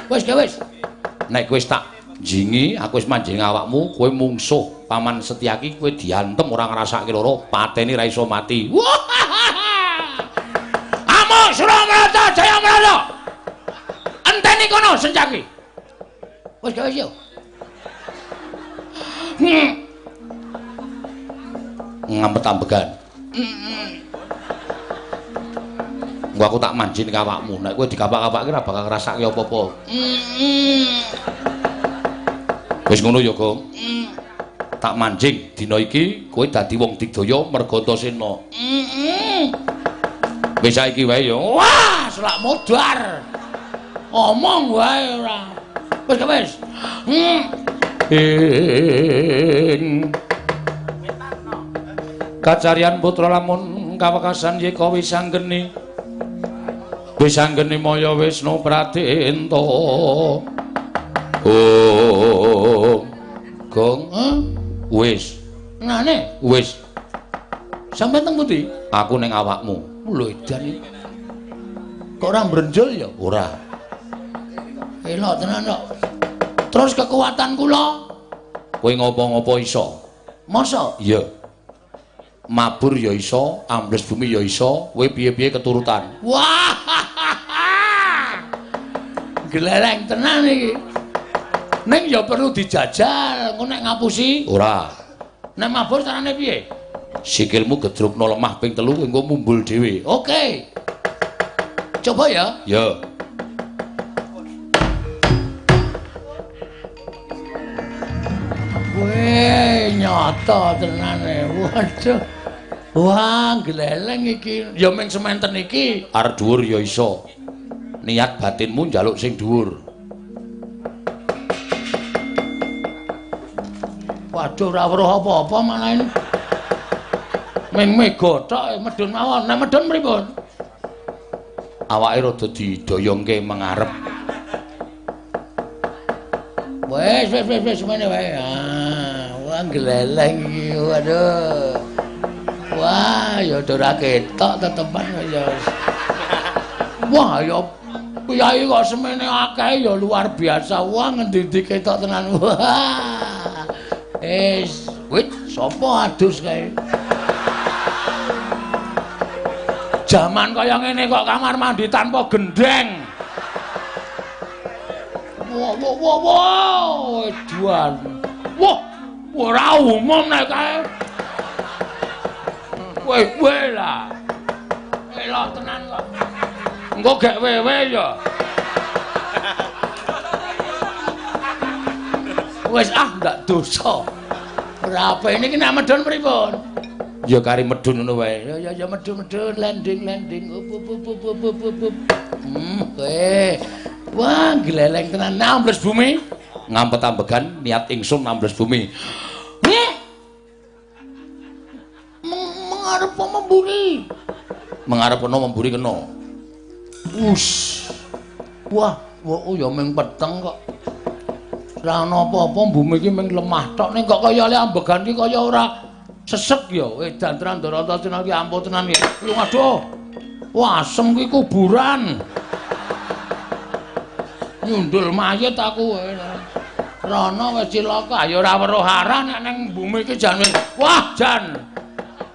Wis, wis. Nek kowe wis tak jingi, aku wis manjing awakmu, kowe mungsuh Paman Setyaki, kowe diantem ora ngrasake lara, pateni ra iso mati. Wah! Amuk Suramarta Jayamrata. Enteni kono Setyaki. Wis gawe yo. Ngampet ambegan. Engko aku tak manjing ning awakmu. Nek kowe dikapak-kapake ora bakal ngrasake apa-apa. Wis ngono ya, Gong. Tak manjing dina iki kowe dadi wong digdaya merga Antasena. Wis saiki wae ya. Wah, selak modar. Omong wae ora. Wis wis. Ing kacarian putra lamun kawekasan yeka wisanggeni. Wisanggeni maya Wisnu Pradenta. Oh. Gong, wis. Nane? Wis. Sampeyan teng pundi? Aku ning awakmu. Lho edan iki. Kok ora mbrenjul ya? Ora. Elok tenan kok. Terus kekuatan kula? Kowe ngopo-ngopo iso? Masa? Iya. Mabur ya iso, ambles bumi ya iso, kowe piye-piye keturutan. Wah. Glereng tenan iki. Ning ya perlu dijajal, engko nek ngapusi? Ora. Nek mabur carane piye? Sikilmu gedrukno lemah ping 3 engko mumbul dhewe. Oke. Coba ya. Ya. Weh, nyata tenane. Waduh. Wah, gleleng iki. Ya ming sementen iki. Arep dhuwur ya iso. Niat batinmu njaluk sing dhuwur. Waduh, ora weruh apa-apa malah. Ming mega tok medhun mawon. Nek medhun pripun? Awake rada didoyongke mengarep. Wes wes wes wes semene wae. Ah, wah gleleng iki. Waduh. Wah, ya ora ketok tetepan ya. Wah, ya piyai kok semene akeh ya luar biasa. Wah, ngendi-endi ketok tenan. Wah. Wis, wit sapa adus kae? Jaman kaya ngene kok kamar mandi tanpa gendeng. Wah, wah, wah, wah, edan. Wah, ora umum nek kae. Weh, weh lah. Elok tenan kok. Engko gek wewe ya. Wis ah, ndak dosa. Ora apa ini ki nek medhun pripun? Ya kari medhun ngono wae. Ya ya ya medhun-medhun landing landing. Up up up up up up up. Kowe. Wah, gleleng tenan ambles bumi. Ngampet ambegan niat ingsun ambles bumi. Mengarep memburi. Mengarep ana memburi kena. Us. Wah, wah ya ming peteng kok. Ora ana apa-apa bumi iki ming lemah tok ning kok kaya le ambegan iki kaya ora sesek ya. Edan tenan Ndorata tenan iki ampuh tenan iki. Lho aduh. Wah, asem kuwi kuburan. Nyundul mayit aku. Rono wis cilaka, ya ora weruh arah nek ning bumi iki jan. Wah, jan.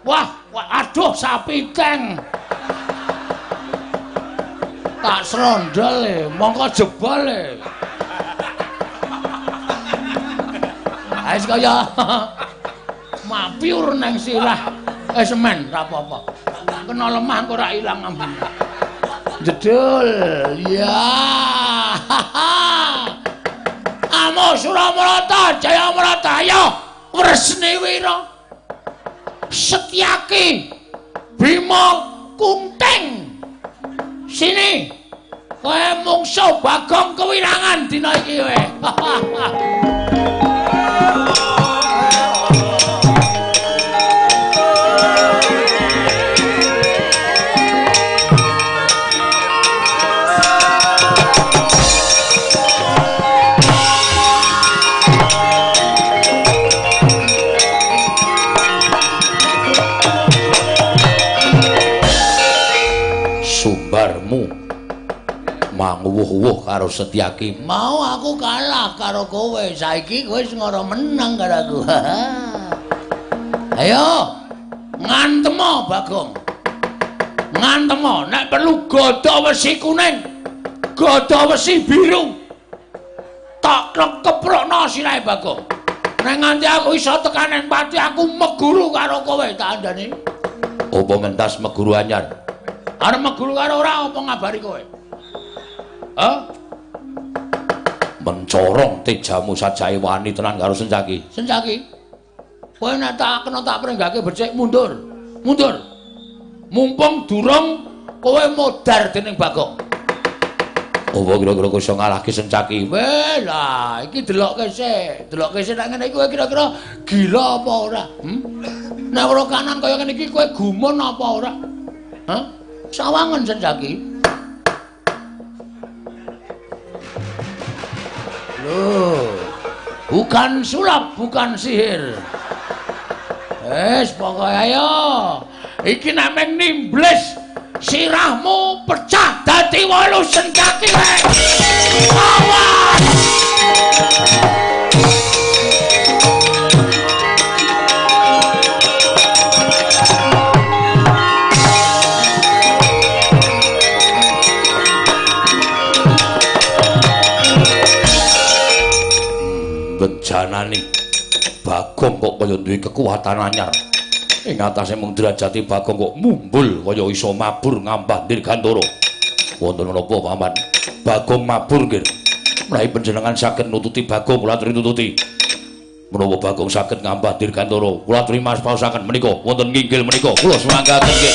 Wah, wah, aduh sapi keng. Tak srondol e, mongko jebol e. Wis kaya mapiur nang sirah. Semen ra apa-apa. Kena lemah engko ora ilang ambune. Jedul. Ya. Amo Suramarta Jayamarta ayo Wresni Wira. Setyaki Bima Kunting. Sini. Kowe mungsuh Bagong kewirangan dina iki kowe. nguwuh-uwuh karo Setyaki. Mau aku kalah karo kowe, saiki kowe wis ngoro menang karo aku. Ayo, ngantemo Bagong. Ngantemo, nek perlu gada wesi kuning, gada wesi biru. Tak keprokno sirahe Bagong. Nek nganti aku iso tekan ning pati aku meguru karo kowe, tak andani. Apa mentas meguru anyar? Arep meguru karo ora apa ngabari kowe? Hah? Mencorong tejamu sajae wani tenan karo Sencaki. Sencaki. Kowe nek tak kena tak prenggake becik mundur. Mundur. Mumpung durung kowe modar dening Bagong. Apa kira-kira kowe iso ngalahke Sencaki? Weh lah, iki delokke sik. Delokke sik nek ngene iki kowe kira-kira gila apa ora? Nek ora kanan kaya ngene iki kowe gumun apa ora? Hah? Sawangen Sencaki. Loh, bukan sulap, bukan sihir. Wes pokoke ayo. Iki nek meng nimbles sirahmu pecah dadi 8 Sencaki wae. Awas! Bejanane Bagong kok kaya duwe kekuatan anyar. Ing atase mung derajate Bagong kok mumbul kaya iso mabur ngambah Dirgantara. Wonten menapa Paman? Bagong mabur nggih. Menawi panjenengan saged nututi Bagong kula aturi nututi. Menawa Bagong saged ngambah Dirgantara, kula aturi maspaosaken menika wonten nginggil menika kula sumanggaken nggih.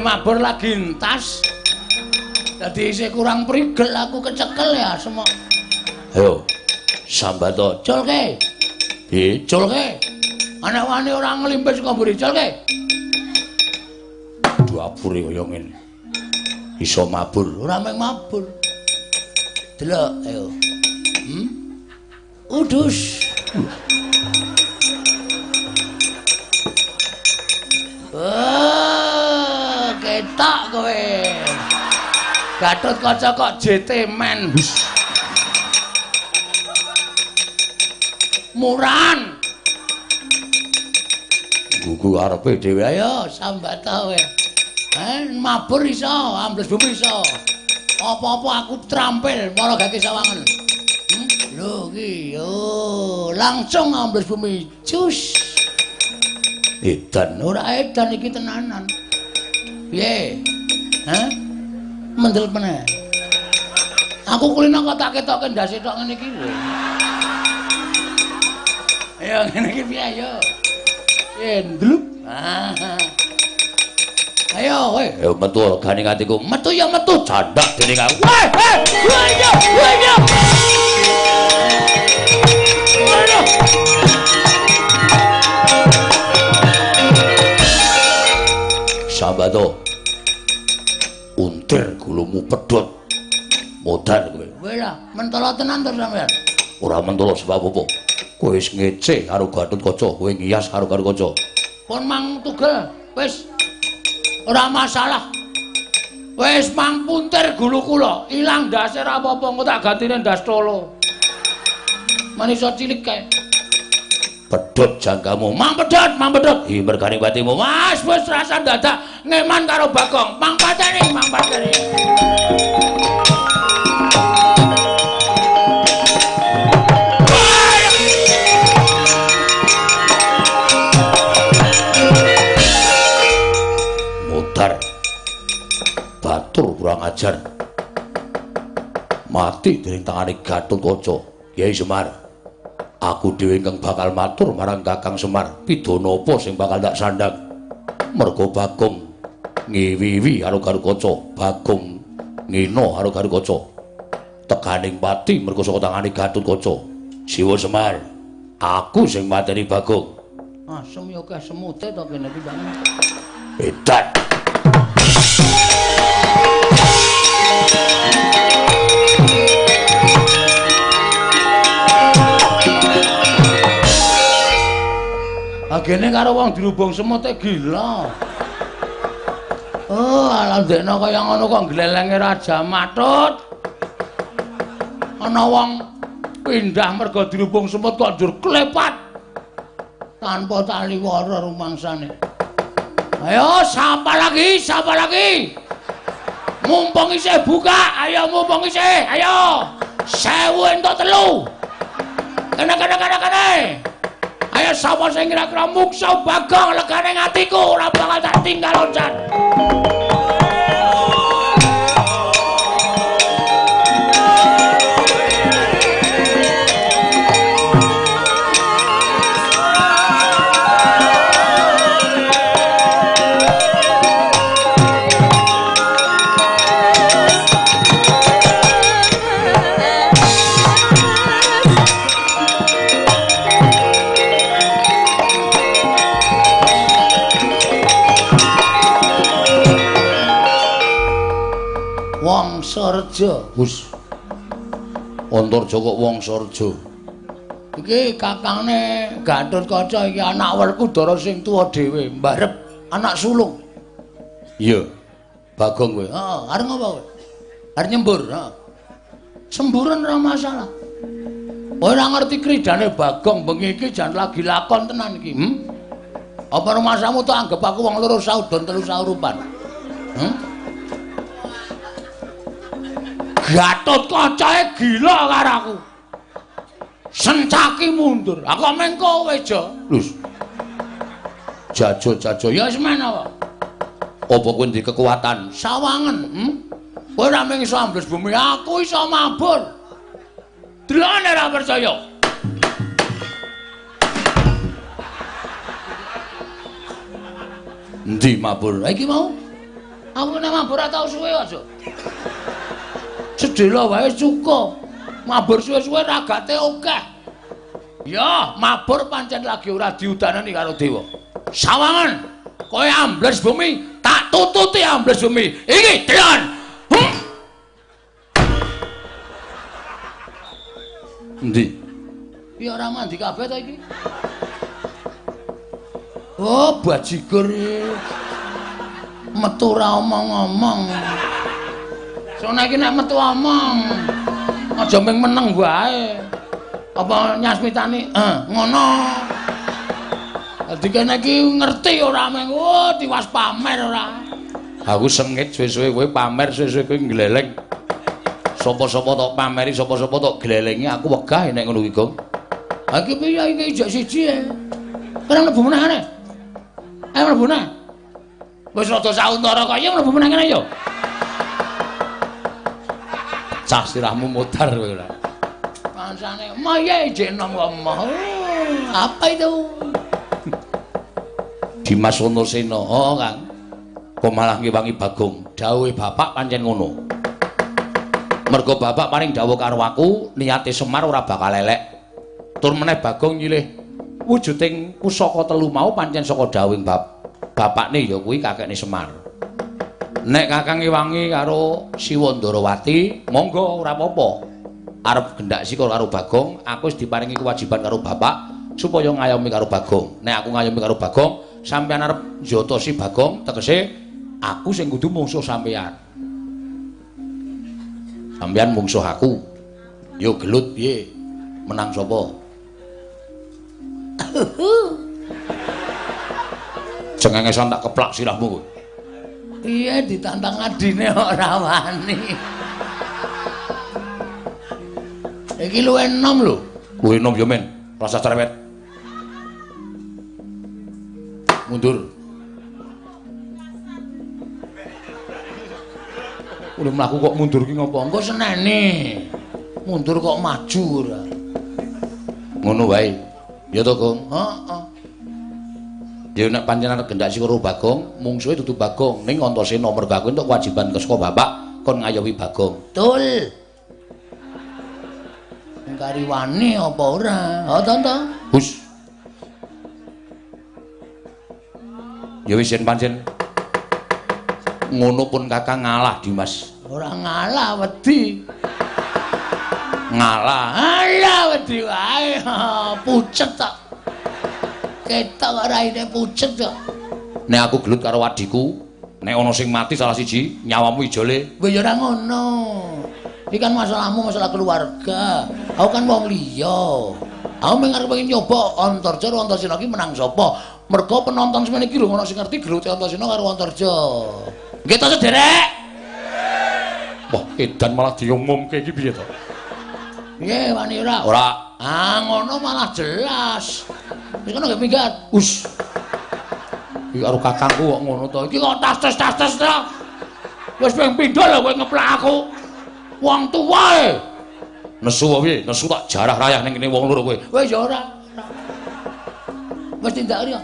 Mabur lagi entas. Dadi isih kurang prigel aku kecekel ya semok. Ayo sambato culke. Piye culke? Anak wani ora nglimpis kok mburi culke. Duapure kaya ngene. Iso mabur, ora mung mabur. Delok ayo. Udus. Oh, ketok kowe. Gatot Kaca kok JT men. Murahan. Gugu arepe dhewe. Ayo sambat kowe. Mabur iso, ambles bumi iso. Apa-apa aku trampil para gake sawangen. Lho iki yo langsung ambles bumi. Cus. Edan ora edan iki tenanan. Piye? Hah? Mendel meneh. Aku kulino kok tak ketokke ndase tok ngene iki lho. Ayo ngene iki piye ayo. Piye ndlup. Ayo kowe. Ayo metu regane atiku. Metu ya metu candak dening aku. Weh, weh, ayo, ayo. Ayo. Sambato. Untir gulumu pedhot. Modar kowe. Kowe lah mentolo tenan to sampean. Ora mentolo sebab apa? Kowe wis ngece karo Gatotkaca, kowe ngiyas karo Gatotkaca. Pun mang tugel, wis ora masalah. Wis mang puntir gulu kula, ilang ndase ora apa-apa, engko tak gantine ndas tolo. Manisa cilik kae. Pedhot jangkamu. Mang pedhot, mang pedhot. Hi mergane patimu. Mas wis rasa dadak ngeman karo Bagong. Mang pateni, mang pateni. Modar. Batur kurang ajar. Mati dening tangane Gatotkaca. Kyai Semar. Aku dhewe ingkang bakal matur marang Kakang Semar, pidana apa sing bakal tak sandhang? Merga Bagong ngiwiwi karo Garukaca, Bagong ngina karo Garukaca. Tekaning pati merga saka tangane Gatotkaca. Siwa Semar, aku sing mateni Bagong. Asem ya akeh semute to kene iki, Bang. Edan. Agene karo wong dirubung semute gila. Oh, ala ndekno kaya ngono kok glelenge Raja Matut. Ana wong pindah merga dirubung semut kok njur klepat. Tanpa tali wara rumangsane. Ayo, sapa lagi? Sapa lagi? Mumpung isih buka, ayo mumpung isih, ayo. 1000 entuk 3. Kene kene kene kene. Ayo sapa sing kira-kira muksa Bagong legane atiku ora bakal tak tinggal loncat. Wangsareja. Wis. Antarja kok Wangsareja. Iki kakangne Gatotkaca iki anak Werkudara sing tuwa dhewe, mbarep anak sulung. Iya. Bagong kowe. Heeh, arep ngopo kowe? Arep nyembur, heeh. Semburan ora masalah. Ora ngerti kridane Bagong bengi iki jan lagi lakon tenan iki, Apa rumasamu tok anggep aku wong loro saudon telu saurupan? Gatotkacae gila karo aku. Sencaki mundur. Aku meng kowe, Jo. Lus. Jajo-jajo. Ya wis men apa? Apa kowe ndek kekuatan? Sawangen, Kowe ora mung iso ambles bumi, aku iso mabur. Delokane ora percaya. Endi mabur? Iki mau. Aku nek mabur ora tau suwe kok, Jo. Sedhela wae cukup. Mabur suwe-suwe ragate akeh. Ya, mabur pancen lagi ora diudanani karo dewa. Sawangan, kowe ambles bumi, tak tututi ambles bumi. Iki delon. Endi? Piye ora mandi kabeh to iki? Oh, bajigur iki. Metu ora omong-omong. Soale iki nek metu omong, aja mung meneng wae. Apa nyasmitani? Ngono. Dadi kene iki ngerti ora mung oh tiwas pamer ora. Aku sengit suwe-suwe kowe pamer, suwe-suwe kowe ngleleng. Sapa-sapa tok pameri, sapa-sapa tok glelengi, aku wegah nek ngono kuwi, Gong. Ha iki piye iki ijek siji e. Ora mlebu meneh kene. Ayo mlebu meneh. Wis rada sauntara kaya mlebu meneh kene yo. Cah sirahmu modar kowe ora. Pancane maye ijek enom kok emoh. Apa itu? Dimas Antasena, oh Kang. Kok malah ngewangi Bagong. Dawuhe bapak pancen ngono. Mergo bapak paring dawuh karo aku, niate Semar ora bakal elek. Tur meneh Bagong nyilih wujuding pusaka telu mau pancen saka dawuhing bapakne ya kuwi kakekne Semar. Nek Kakang ngewangi karo Siwa Ndarawati, monggo ora apa-apa. Arep gendak sika karo Bagong, aku wis diparingi kewajiban karo bapak supaya ngayomi karo Bagong. Nek aku ngayomi karo Bagong, sampeyan arep njotosi Bagong, tegese aku sing kudu mungsuh sampeyan. Sampeyan mungsuh aku. Yo gelut piye? Menang sapa? Cengengesan tak keplak sirahmu kowe. Piye ditantang adine ora wani. Iki luwih enom lho. Luwih enom ya men, rasa cerewet. Mundur. Udah mlaku kok mundur ki ngopo? Engko senene. Mundur kok maju ora. Ngono wae. Ya to, Gong? Heeh. Ya nek pancen arep gendak si karo Bagong, mungsuhe dudu Bagong, ning Antasena mergo aku entuk kewajiban saka bapak kon ngayomi Bagong. Betul. Kariwane apa ora? Ha to to? Hus. Ya wis yen pancen ngono pun Kakang ngalah, Dimas. Ora ngalah wedi. Ngalah. Alah wedi wae. Pucet tok. Ketok raine pucet kok. Nek aku gelut karo adhiku, nek ana sing mati salah siji, nyawamu ijole. Kowe ya ora ngono. Iki kan masalahmu masalah keluarga. Aku kan wong liya. Aku mung arep pengen nyoba Antarja karo Antasena iki menang sapa. Mergo penonton semene iki lho ono sing ngerti gelute Antasena karo Antarja. Nggih to, Sederek? Wah, edan malah diumumke iki piye to? Piye wani ora? Ora. Ah, ngono malah jelas. Wis kono nggih minggat. Us. Iki karo kakangku kok ngono to. Iki kok tas-tas to. Wis ping pindho lho kowe ngeplak aku. Wong tuwa e. Nesu apa piye? Nesu tak jarah rayah ning kene wong loro kowe. Wis ya ora. Wis tindak ya.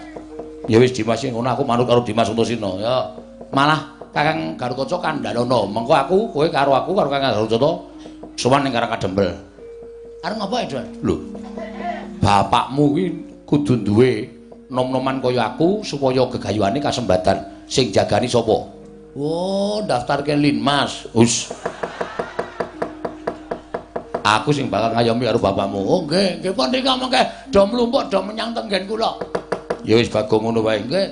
Ya wis Dimas ngono aku manut karo Dimas Antasena ya. Malah Kakang Garukaca kandhanono. Mengko aku kowe karo aku karo Kakang Garukaca sowan ning Karang Kadempel. Arep ngopo, Edon? Lho. Bapakmu kuwi kudu duwe nom-noman kaya aku supaya gegayuhane kasembadan. Sing jagani sapa? Oh, daftarke Linmas. Hus. Aku sing bakal ngayomi karo bapakmu. Oh, nggih, nggih pun rika mengke do mlumpuk do menyang tenggen kula. Ya wis Bagong ngono wae. Nggih.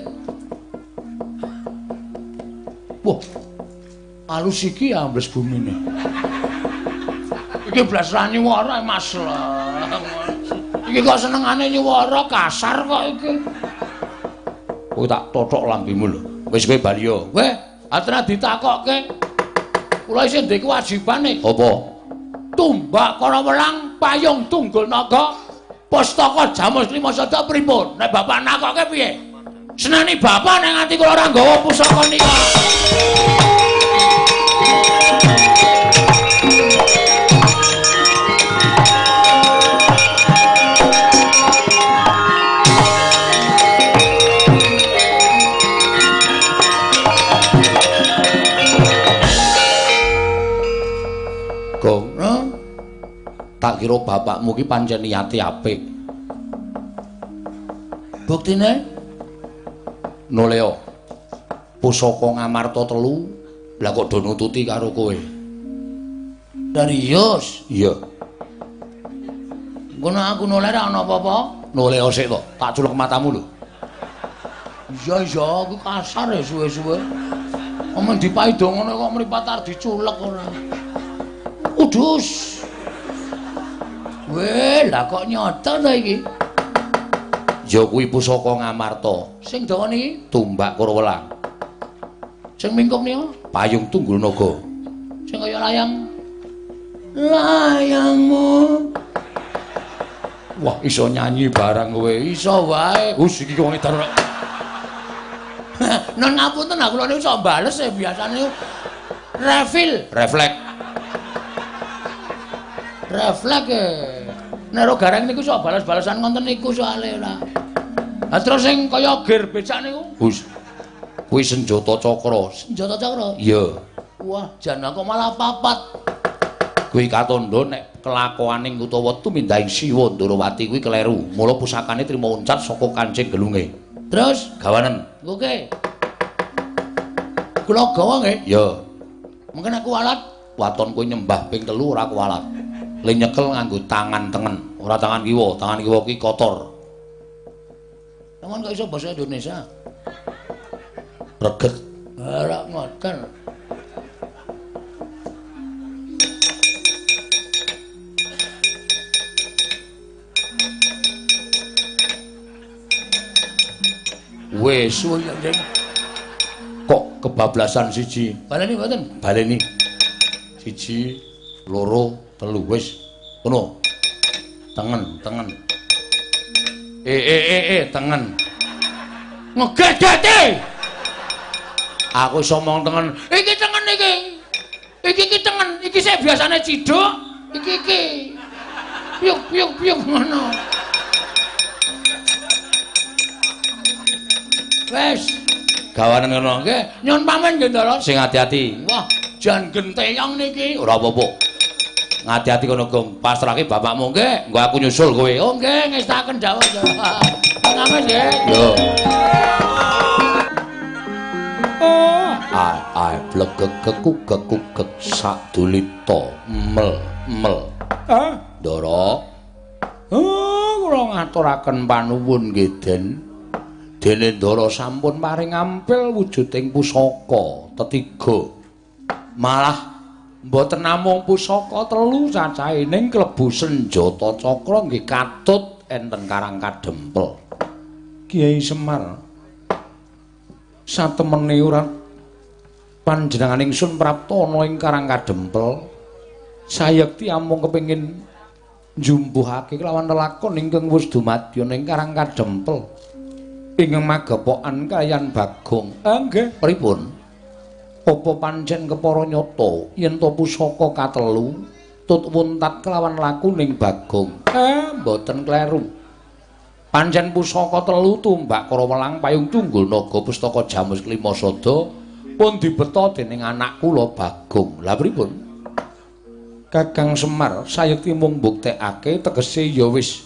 Wah. Alus iki ambles bumine. Iki blas ra nyuwara Mas. Iki kok senengane nyuwara kasar kok iki. Kowe tak tothok lambimu lho. Wis kowe bali yo. Weh, atra ditakokke. Kula isih ndek kewajibane. Apa? Tumbak Karawelang payung tunggul naga pustaka Jamus Lima Sada pripun? Nek bapak nakokke piye? Seneni bapak nek nganti kula ora nggawa pusaka nika. Gong, tak kira bapakmu ki pancen niate apik. Buktine? Noleo. Pusaka Ngamarta 3, lah kok do nututi karo kowe. Serius? Iya. Ngono aku noleh ra ana apa-apa. Noleo sik to, tak culek matamu lho. Iya iya, aku kasar ya suwe-suwe. Omong dipaido ngono kok mripat arep diculek ora. Udus. Weh, lah kok nyoto to iki? Ya kuwi pusaka Ngamarta. Sing dawa niki tumbak Karawelang. Sing mingkup niku payung tunggul naga. Sing kaya layang. Layangmu. Wah, iso nyanyi barang kowe. Iso wae. Us iki wong edan ora. Non ngapunten aku lho niku iso bales e biasane refil, reflek. Reflek e. Nek ro gareng niku iso bales-balesan ngoten niku soalé ora. Lah terus sing kaya gear becak niku? Hus. Kuwi senjata cakra. Senjata cakra? Iya. Wah, jan kok malah papat. Kuwi katandha nek kelakuaning utawa tumindahing Siwa Ndorowati kuwi kleru. Mula pusakane trima uncat saka kancing gelunge. Terus gawanen. Oke. Kula gawa nggih? Iya. Mungkin aku kualat. Waton kowe nyembah ping 3 ora kualat. Le nyekel nganggo tangan tengen, ora tangan kiwa. Tangan kiwa ki kotor. Sampeyan kok iso basa Indonesia? Reget. Ora ngoten. Wis suwe ya, Jeng. Kok kebablasan siji. Baleni mboten? Baleni. 1, 2, 3 wis. Ngono. Tengen, tengen. Tengen. Ngegedete. Aku iso omong tengen. Iki tengen iki. Iki iki tengen. Iki sik biasane ciduk, iki iki. Piuk piuk piuk ngono. Wis, gawanen ngono. Nggih, nyun pamit nggih, Ndara. Sing ati-ati. Wah, jan genteyong niki. Ora apa-apa. Ngati-ati kono, Gong. Pasrahke bapakmu nggih, engko aku nyusul kowe. Oh, nggih, ngestaken dawuh. Pamit nggih. Yo. Oh, ai ai blegeg kekuk kekuk sadulita mel mel. Ah, Ndara. Oh, kula ngaturaken panuwun nggih, Den. Dene Ndara sampun paring ampil wujuding pusaka tetiga. Malah mboten namung pusaka telu cacahe ning klebu senjata cakra nggih katut enten Karang Kadempel. Kiai Semar satemene ora panjenengan ingsun prapta ana ing Karang Kadempel sayekti amung kepengin njumbuhake kelawan lelakon ingkang wis dumadya ing Karang Kadempel ingkang magepokan kaliyan Bagong. Nggih, pripun? Apa pancen kepara nyata yen to pusaka katelu tut wuntat kelawan lakuning Bagong? Mboten kleru. Pancen pusaka telu tumbak Karawelang payung tunggul naga pustaka jamus klima sada pun dibeta dening anak kula Bagong. Lah pripun? Kakang Semar sayekti mung mbuktekake tegese ya wis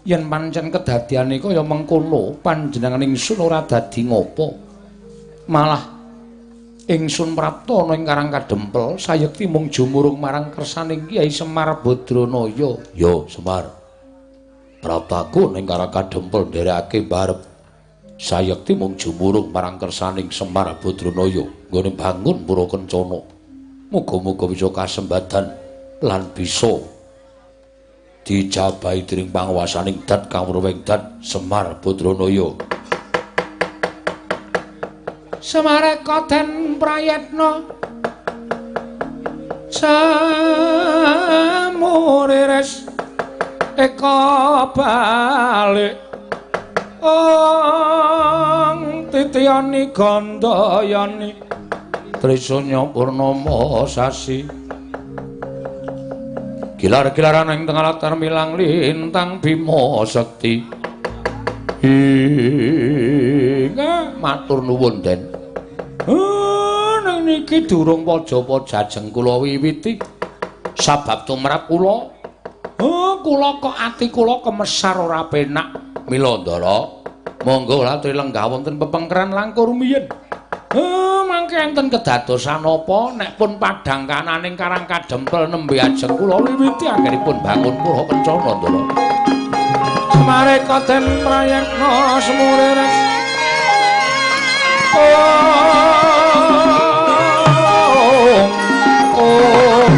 yen pancen kedadiane kaya mengkono panjenengan ingsun ora dadi ngopo. Malah ingsun prapta ana ing Karang Kadempel sayekti mung jumurung marang kersaning Kyai Semar Badranaya. Yo Semar, praptaku ning Karang Kadempel nderekake barep sayekti mung jumurung marang kersaning Semar Badranaya nggone bangun pura kencana. Muga-muga bisa kasembadan lan bisa dijabahi dening panguwasaning dat kang wurwing dat Semar Badranaya. Semareka den prayetna samurires eka balik ong titiyani gandayani Trisanya purnama sasi gilar-gilaran ing tengah latar milang lintang Bima Sekti. Inga matur nuwun, Den. Nang niki durung pajapa jajeng kula wiwiti sabab tumrap kula. Kula kok ati kula kemesar ora penak. Mila Ndara, monggo latri lenggah wonten pepengkeran langkung rumiyin. Mangke enten kedadosan apa nek pun padhang kananing Karang Kadempel nembe ajeng kula wiwiti anggenipun bangun pura kencana, Ndara. Semareka den prayekna semurires. Oh, oh.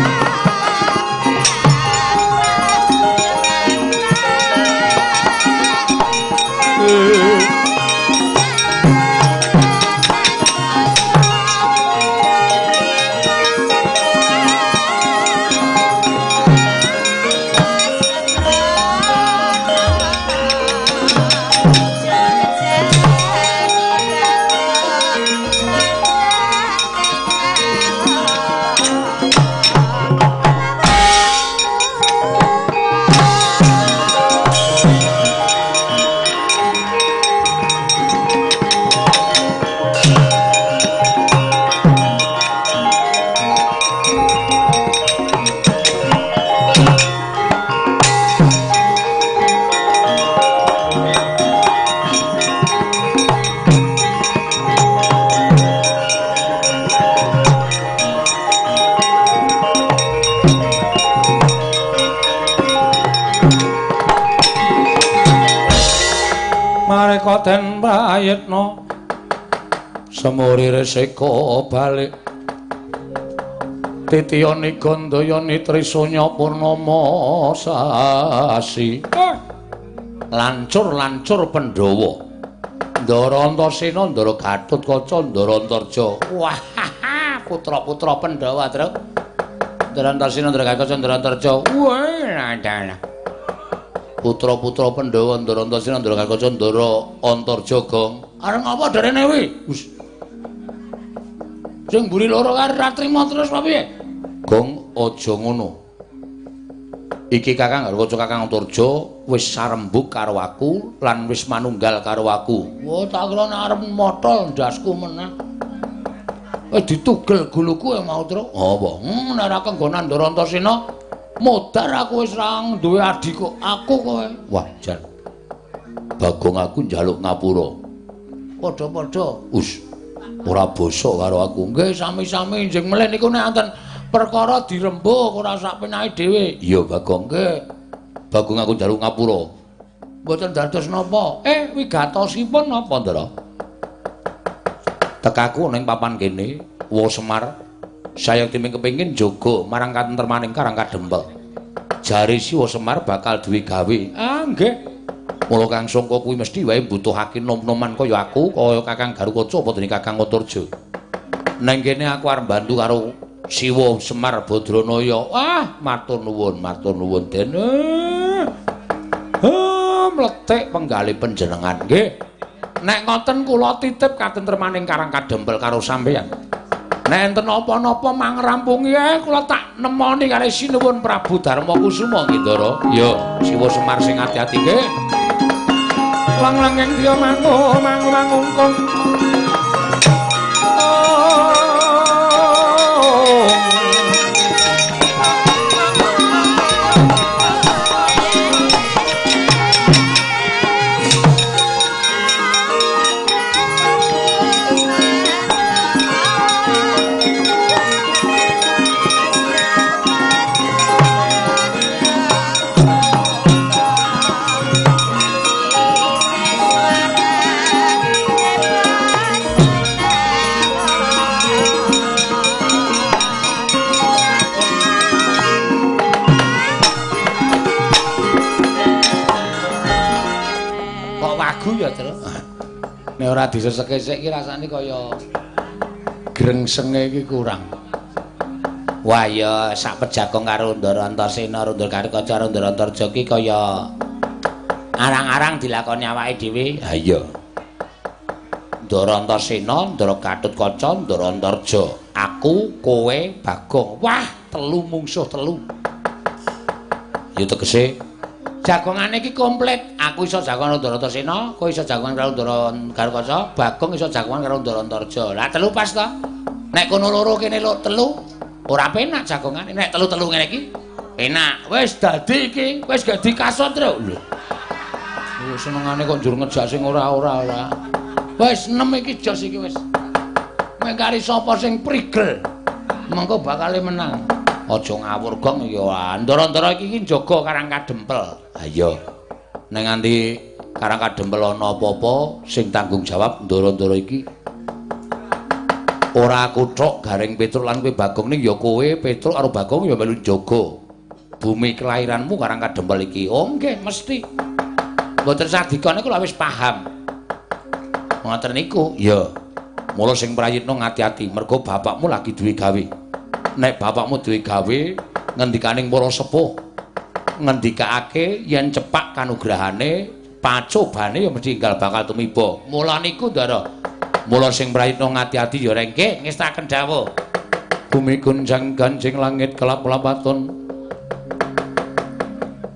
Den prayitna semurire seka balik titiyani gandayani trisanya purnama sasi. Lancur-lancur Pandhawa Ndara Antasena, Ndara Gatotkaca, Ndara Antarja. Wah, putra-putra Pandhawa, Truk. Ndara Antasena, Ndara Gatotkaca, Ndara Antarja. Wah, dalah. Putra-putra Pandhawa Ndara Antasena, Ndara Gatotkaca, Ndara Antarja, Gong. Arep ngapa darene kuwi? Wis. Sing mburi loro kae ora trima terus apa piye? Gong, aja ngono. Iki Kakang Gatotkaca, Kakang Antarja wis sarembug karo aku lan wis manunggal karo aku. Wah, tak kira nek arep motol ndasku meneh. Wis ditugel guluku ya mau, Truk. Apa? Nek ora kenggonan Ndara Antasena, modar aku wis ra duwe adi kok. Aku kowe. Wah, jan. Bagong aku njaluk ngapura. Padha-padha. Us. Ora bosok karo aku. Nggih, sami-sami njing melih niku nek enten perkara dirembug ora sak penake dhewe. Iya, Bagong. Nggih. Bagong aku njaluk ngapura. Mboten dados napa? Wigatosipun napa, Ndara? Tekaku ning papan kene, Wa Semar, sayekti ming kepengin njaga marang katentremaning Karang Kadempel. Jare si Wa Semar bakal duwe gawe. Ah, nggih. Mula Kang Sangka kuwi mesti wae mbutuhake nom-noman kaya aku, kaya Kakang Garukaca apa dene Kakang Antarja. Neng kene aku arep bantu karo Siwa Semar Badranaya. Wah, matur nuwun, matur nuwun dene. Mlethik penggalih panjenengan nggih. Nek ngoten kula titip katentremaning Karang Kadempel karo sampeyan. Nek enten napa-napa mangrampungi kula tak nemoni karo Sinuwun Prabu Darma Kusuma nggih, Ndara. Ya, Siwa Semar sing ati-ati nggih. Lang-langing diya mangu mangu mangungkung. Nek ora disesek-esek iki rasane kaya grengsenge iki kurang. Wah ya sak pejagong karo Ndara Antasena, Ndara Garukaca karo Ndara Antarja iki kaya arang-arang dilakoni awake dhewe. Ha iya. Ndara Antasena, Ndara Gatotkaca, Ndara Antarja, aku, kowe, Bagong. Wah, telu mungsuh telu. Ya tegese jagongane iki komplit. Aku iso jagongan karo Ndara Antasena, kowe iso jagongan karo Ndara Garukaca, Bagong iso jagongan karo Ndara Antarja. Lah telu pas to. Nek kono loro kene telu, ora penak jagongane. Nek telu-telu ngene iki penak. Wis dadi iki, wis gak dikasut, Truk. Lho. Senengane kok njur ngejak sing ora-ora ora. Wis 6 iki jos iki wis. Meng kari sapa sing prigel, mengko bakale menang. Aja ngawur gong ya. Ndara-ndara iki njaga Karang Kadempel. Ha iya. Nek nganti Karang Kadempel ana apa-apa sing tanggung jawab ndara-ndara iki. Ora aku tok Gareng Petruk lan kowe Bagong ning ya kowe Petruk karo Bagong ya melu njaga bumi kelahiranmu Karang Kadempel iki. Oh nggih, mesti. Mboten sadikane kula wis paham. Ngoten niku. Iya. Mula sing prayitna ngati-ati mergo bapakmu lagi duwe gawe. Nek bapakmu duwe gawe ngendikaning para sepuh ngendikake yen cepak kanugrahane pacobane ya mesti enggal bakal tumiba. Mula niku Ndara. Mula sing prayitna ngati-ati ya rengke ngestaken dawuh. Bumi gunjang ganjing langit kelap-lapaton.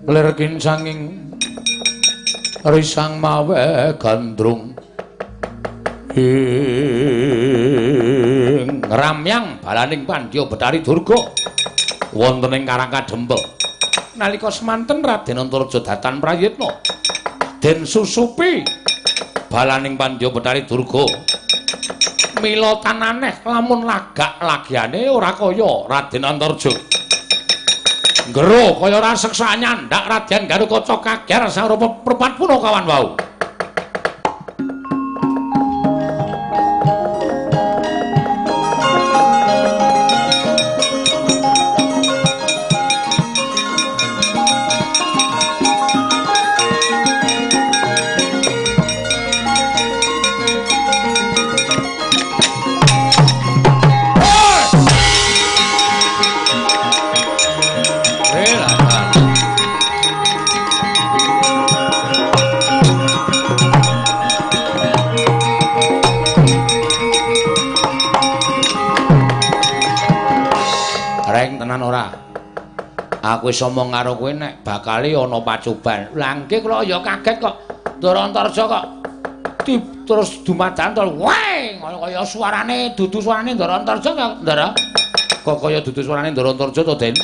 Lir kincanging risang mawe gandrung. Ing ramyang balaning Pandya Betari Durga wonten ing Karang Kadempel. Nalika semanten Raden Antarja datan prayitna den susupi balaning Pandya Betari Durga. Mila tananeh lamun lagak lagiane ora kaya Raden Antarja. Ngero kaya raseksa nyandak Raden Garukaca kager sarupa perpat punakawan wau. Tenan ora? Aku wis omong karo kowe nek bakale ana pacoban. Lah nggih kula ya kaget kok. Ndara Antarja kok terus dumadakan to. Weh, kaya suarane dudu suarane Ndara Antarja kok, Ndara. Kok kaya dudu suarane Ndara Antarja to, Den?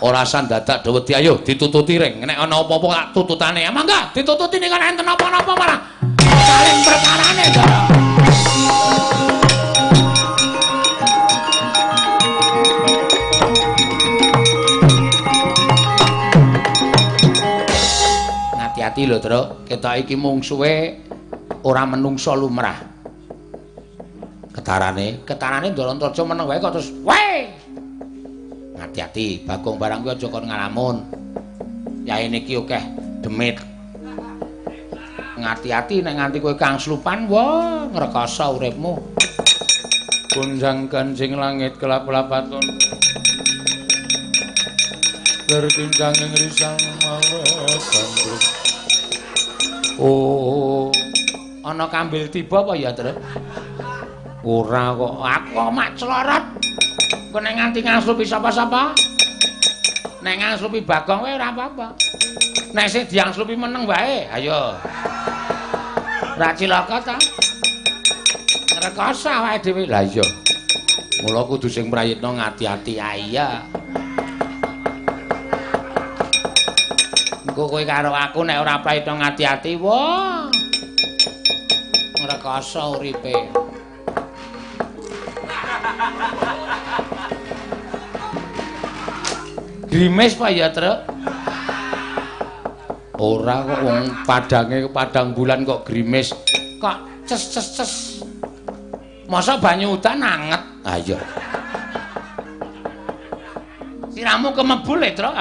Ora sandadak do wedi, ayo ditututi ring. Nek ana apa-apa tak tututane. Mangga ditututi nek enten napa-napa malah saling perkarane, Ndara. Hati-hati lho, Truk. Ketok iki mungsuhe ora menungsa lumrah. Ketarane, ketarane Ndara Antarja meneng wae kok terus weh. Hati-hati, Bagong barang kuwi aja kon ngalamun. Yaene iki akeh demit. Ngati-ati nek nganti kowe kang slupan, wah, ngrekoso uripmu. Gonjang ganjing langit kelap-lapaton. Berkincang ing risang mawet gandrung. Oh, ana kambil tiba apa ya, Truk? Ora kok, aku kok mak clorot. Kok nek nganti ngangslupi sapa-sapa? Nek ngangslupi Bagong wae ora apa-apa. Nek sing diangslupi meneng wae, ayo. Ora cilaka ta? Ngrekoso awake dhewe. Lah iya. Mula kudu sing prayitna ngati-ati. Iya. Engko kowe karo aku nek ora prayitna ngati-ati, wah. Ngrekoso uripe. Grimis apa ya, Truk? Ora kok wong padange padang bulan kok grimis. Kok ces ces ces. Masa banyu udan anget? Ha iya. Siramu kemebul e, Truk.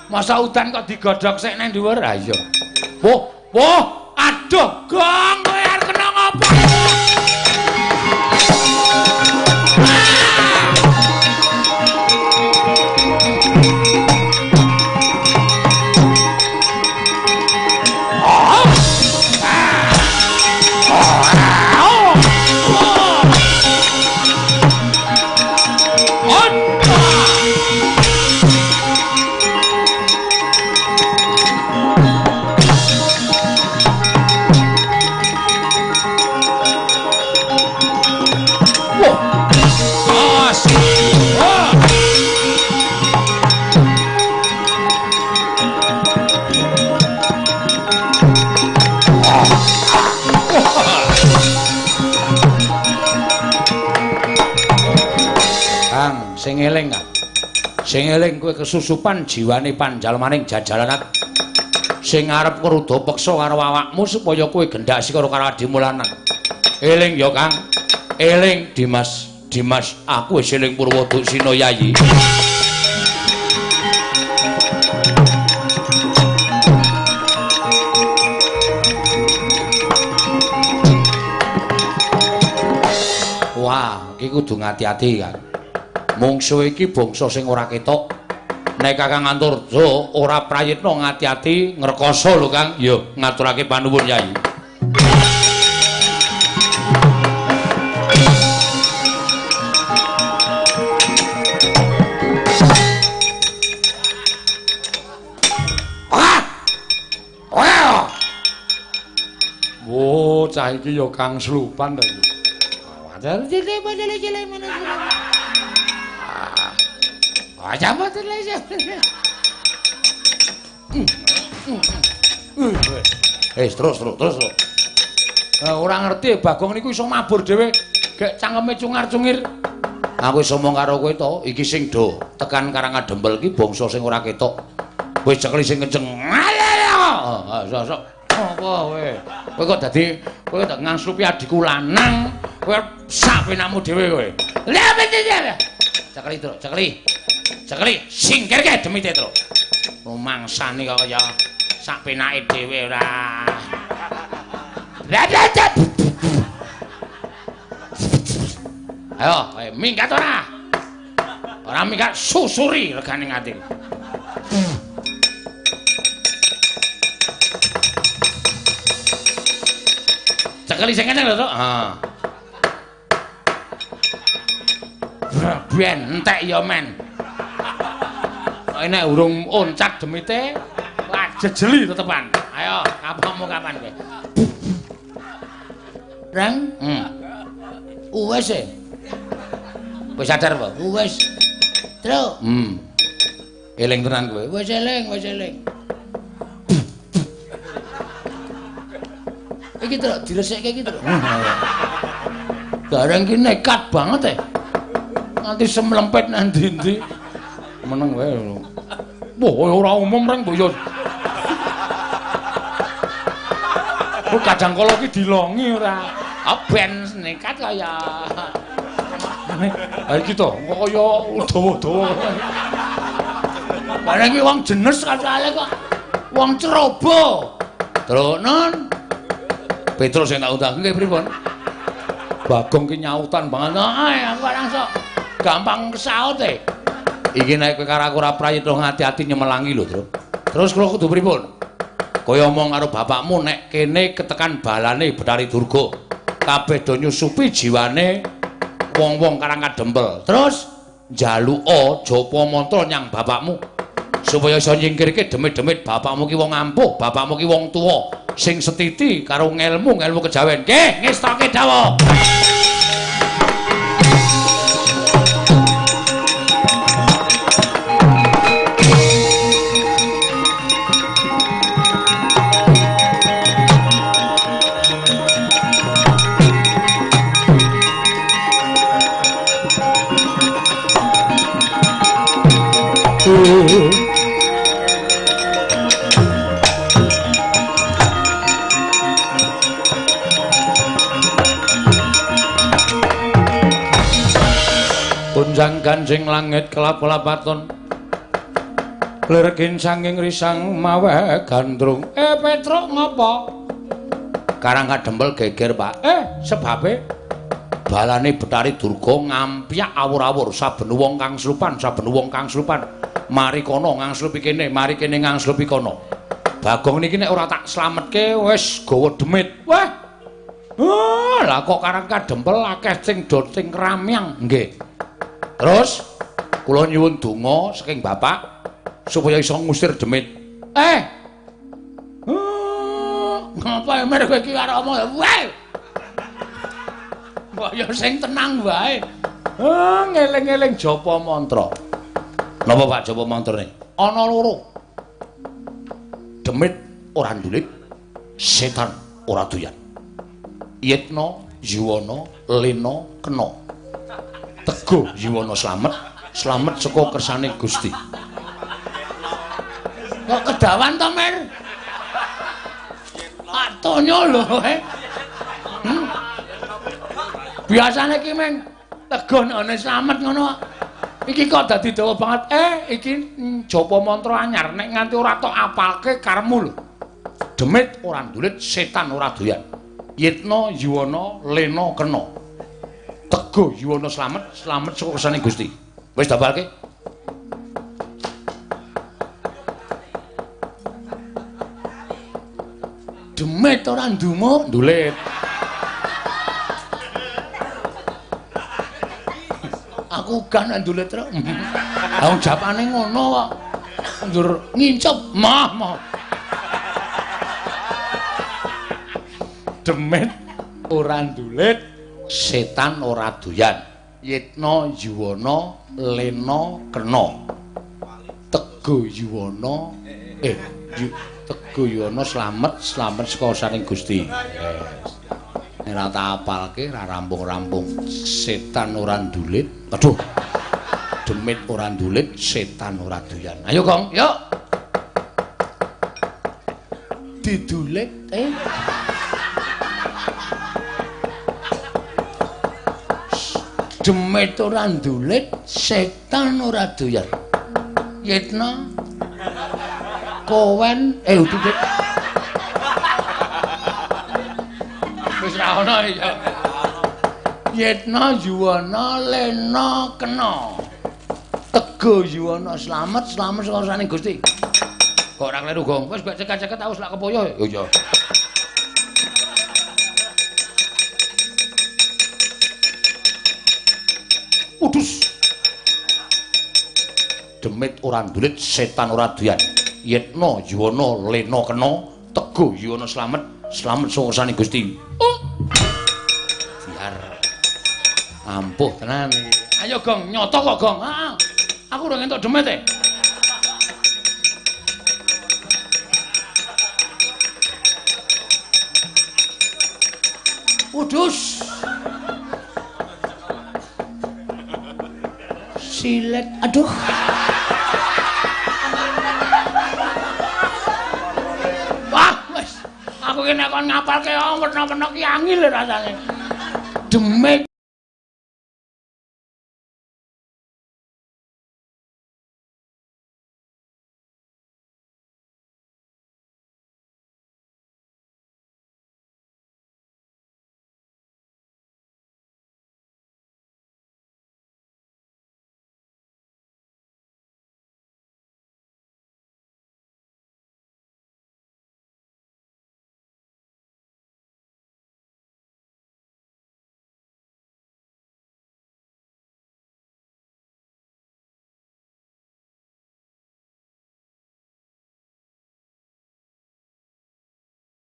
Masa udan kok digodhog sik nang dhuwur? Ha iya. Wah, wah, aduh, Gong, kowe arep kena ngopo? Sing eling, Kang. Sing eling kowe kesusupan jiwane panjalmaning jajalanan sing arep ngruda peksa karo awakmu supaya kowe gendhak karo karo adimu lanang. Eling ya, Kang. Eling, Dimas. Dimas, aku wis eling Purwoduksina, Yayi. Wah, iki kudu ngati-ati, Kang. Mungsuh iki bangsa sing ora ketok. Nek Kakang Antarja ora prayitna ngati-ati ngrekoso lho, Kang. Ya, ngaturake panuwun, Yai. Ah! Ah! Wo, cah iki ya kang slupan to. Terus terus. Ora ngerti Bagong niku iso mabur dhewe, gek cangkeme cungar-cungir. Aku iso omong karo kowe to, iki sing do tekan Karangadempel iki bangsa sing ora ketok. Wis cekli sing kenceng. Sok-sok apa kowe? Kowe kok dadi kowe tak ngangslupi adikku lanang, kowe sak penakmu dhewe kowe. Lah cekli, Truk, cekli. Cekli, singkirke demite, Truk. Rumangsane kok kaya sak penake dhewe ora. Ayo, minggat ora? Ora minggat susuri regane ngati. Cekeli sing kene lho, Truk. Ha. Ben entek ya men. Nek urung oncat demite, wah jejeli tetepan. Ayo, kapokmu kapan kowe? Reng? Wis e. Wis sadar apa? Wis. Truk. Eling tenan kowe. Wis eling, wis eling. Iki truk diresikke iki truk. Gareng ki nekat banget e. Nganti semlempet nang ndi-ndi. Meneng wae. Wah, ora umum reng mbok yo. Kok kadang kala ki dilongi ora. Ah ben nekat kaya. Ha iki to, kok kaya dawa-dawa. Bareng iki wong jenes kacale kok. Wong ceroboh. Truk non. Petrus sing tak undang nggih pripun? Bagong ki nyautan banget. Heeh, aku langsung gampang kesaut e. Iki nek kowe karo aku ora prayitna ngati-ati nyemelangi lho, Truk. Terus kula kudu pripun? Kaya omong karo bapakmu nek kene ketekan balane Bathari Durga. Kabeh do nyusupi jiwane wong-wong Karang Kadempel. Terus njaluka japa mantra nyang bapakmu supaya iso nyingkirke demit-demit bapakmu ki wong ampuh, bapakmu ki wong tuwa sing setiti karo ngelmu-ngelmu kejawen. Nggih, ngestoke dawuh. Gonjang ganjing langit kelap-kelapaton lerkin sanging risang mawe gandrung. Petruk ngopo? Karang Kadempel geger, Pak. Sebabe balane Bathari Durga ngampyak awur-awur saben wong kang slupan, saben wong kang slupan. Mari kono ngangslupi kene, mari kene ngangslupi kono. Bagong niki nek ora tak slametke wis gawa demit. Wah. Lah kok Karang Kadempel akeh sing do sing ramyang. Nggih. Terus kula nyuwun donga saking bapak supaya iso ngusir demit. Ngapa mer kowe iki arep omong? Weh. Mbok ya sing tenang wae. Ngeling-eling japa mantra. Napa Pak japa mantrane? Ana loro. Demit ora ndulit, setan ora doyan. Yitna, yuwana, lena, kena. Teguh yuwana slamet, slamet saka kersane Gusti. Kok kedawan to, Mer? Atonyo lho, Biasane ki meng teguh nek slamet ngono. Iki kok dadi dawa banget. Iki japa mantra anyar nek nganti ora tok apalke karepmu lho. Demit ora ndulit, setan ora doyan. Yitna, yuwana, lena, kena. Teguh yuwana slamet, slamet saka kersane Gusti. Wis dapalke. Demit ora ndumuk, ndulit. Aku gak nek ndulit truk. Lah wong japane ngono kok. Ndur ngincup mah mah. Demit ora ndulit, setan ora doyan. Yitna yuwana, lena kena. Teguh yuwana, Teguh yuwana slamet, slamet saka saring Gusti. Nek ora tak apalke ora rampung-rampung. Setan ora ndulit. Aduh. Demit ora ndulit, setan ora doyan. Ayo, Kong, yuk. Didulit Demit ora ndulit, setan ora doyan. Yitna kowen udah. Wis ra ono ya. Yitna yuwana lena kena. Teguh yuwana slamet, slamet saka saning Gusti. Kok ora kleru, Gong? Wis gak cekak-cekek aku selak kepoyo. Oh iya. Udus. Demit ora ndulit, setan ora doyan. Yetna yuwana lena kena, teguh yuwana slamet, slamet saka ngersane Gusti. Oh. Biar ampuh tenan iki. Ayo Gong, nyoto kok Gong. Heeh. Aku ora entuk demit e. Udus. Silet, aduh. Wah, wis. Aku ki nek kon ngapalke werna-werna ki angel rasane. Demit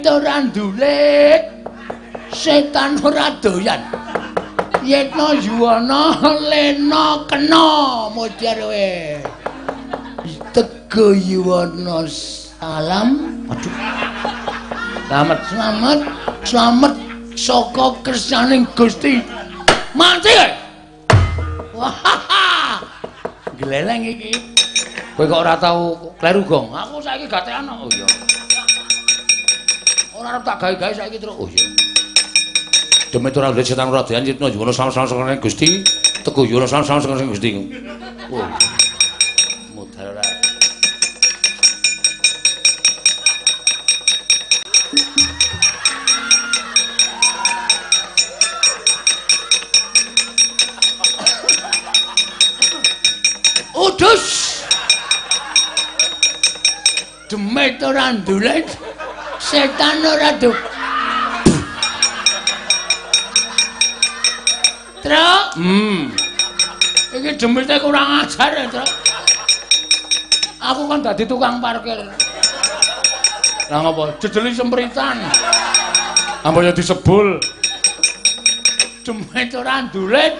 ora ndulit, setan ora doyan. Yetna yuwana lena kena modar kowe. Tego yuwana salam. Aduh. Slamet, slamet, slamet saka kersaning Gusti. Mati kowe. Wah. Gleleng iki. Kowe kok ora tau kleru, Gong? Aku saiki gatekan. Oh iya. Ora arep tak gawe-gawe saiki terus. Oh iya. Demit ora ndulit, setan ora doyan, yitna yuwana slamet saka Gusti, teguh yuwana slamet saka Gusti. Oh. Modal ora. Udus. Demit ora ndulit, setan ora do. Truk. Iki demite kurang ajar ya, Truk. Aku kan dadi tukang parkir. Lah ngopo? Jejeli sempritan. Ambo ya disebul. Demit ora ndulit,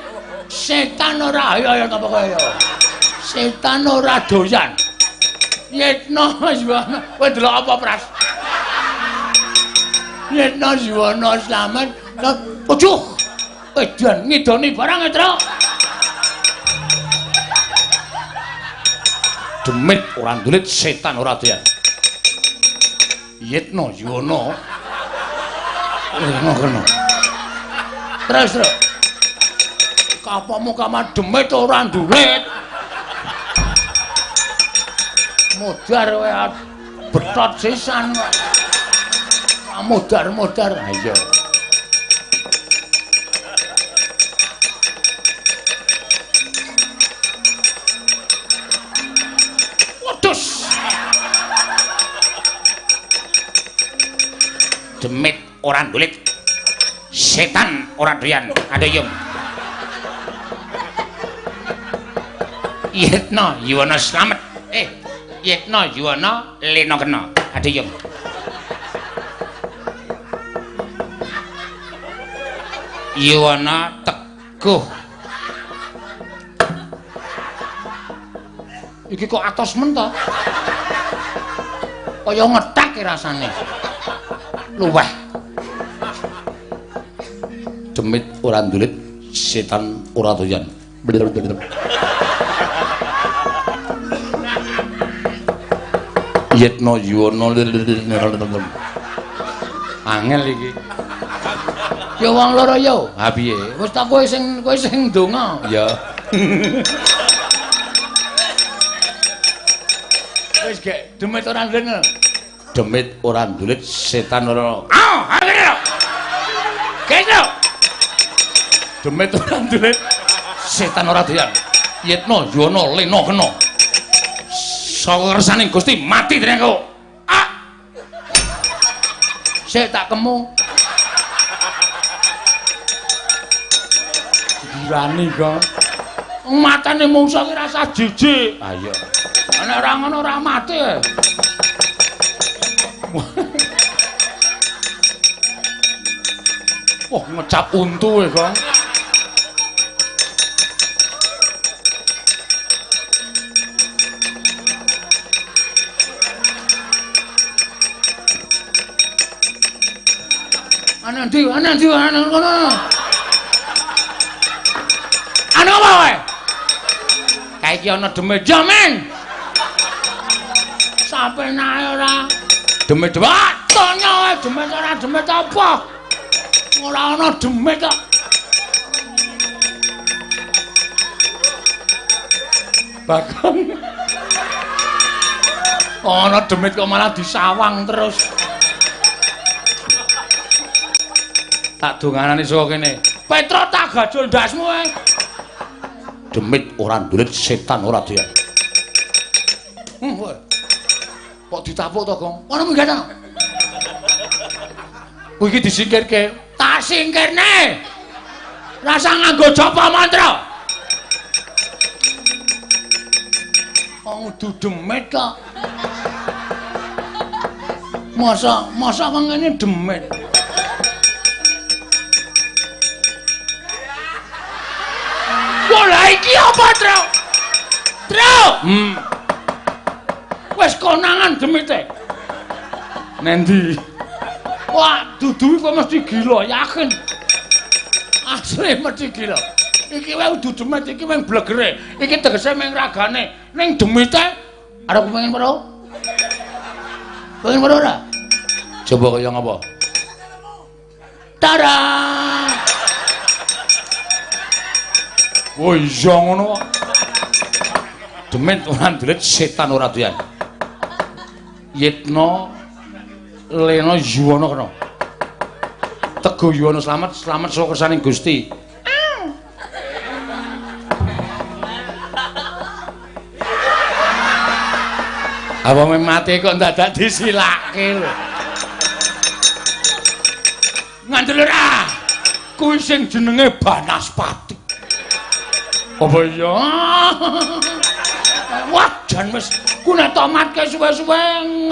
setan ora ayo ayo apa kaya. Setan ora doyan. Yetna yuwana, kowe delok apa, Pras? Yetna yuwana slamet. Ojo. Edan ngidoni barang, Truk. Demit ora ndulit, setan ora doyan. Yetna yuwana lena kena. Terus, Truk. Kapamu kamar demit ora ndulit. Modar kowe betot sisan kok. Modar-modar. Ha iya. Wedhus. Demit ora ndulit, setan ora doyan. Adayung. Yetna yuwana slamet. Yetna yuwana lena kena. Adayung. Yuwana teguh. Iki kok atos men to? Kaya ngetak rasane. Luweh. Demit ora ndulit, setan ora doyan. Yetna yuwana angel iki. Ya wong loro yo. Ha piye? Wis ta kowe sing ndonga. Ya. Wis gek demit ora ndulit. Demit ora ndulit, setan ora. Ah, ayo. Gek. Demit ora ndulit, setan ora doyan. Yetna yuwana lena kena. Saka kersane Gusti mati dening aku. Ah. Sik tak kemu. Girani kok. Matane mungsa ki rasa jijik. Ha iya. Nek ora ngono ora mati. Wah, ngecap untu e, Gong. Ana ndi? Ana ndi? Ana kono. Ana apa kowe? Kae iki ana demit jamin. Sapenae ora. Demit wae, tonya wae demit ora demit apa? Ora ana demit kok. Bagong. Ana demit kok malah disawang terus. Tak donganane saka kene. Petro tak gajul ndasmu ae. Demit ora ndulit, setan ora doyan. Kowe. Kok ditapuk to, Gong? Ono minggat to. Kuwi iki disingkirke. Tak singkirne. Rasa nganggo japa mantra. Wong udu demit kok. Masa wong ngene demit. Wah, iki apa, Tru? Tru. Wis konangan demite. Nendi? Wah, dudu kok mesti gila, yakin. Asli mesti gila. Iki wae udu demit, iki mung blegere. Iki tegese mung ragane. Ning demite arep pengen weruh? Pengen weruh ora? Coba kaya ngapa? Tara. Oh iya ngono kok. Demit ora ndulit, setan ora doyan. Yitna Lena Yuwana kena. Tego Yuwana slamet, slamet saka kersaning Gusti. Apa mati kok ndadak disilake lho. Ngandel ora? Kuwi sing jenenge Banaspati. Apa iya? Wah, jan wis ku nek tomatke suwe-suwe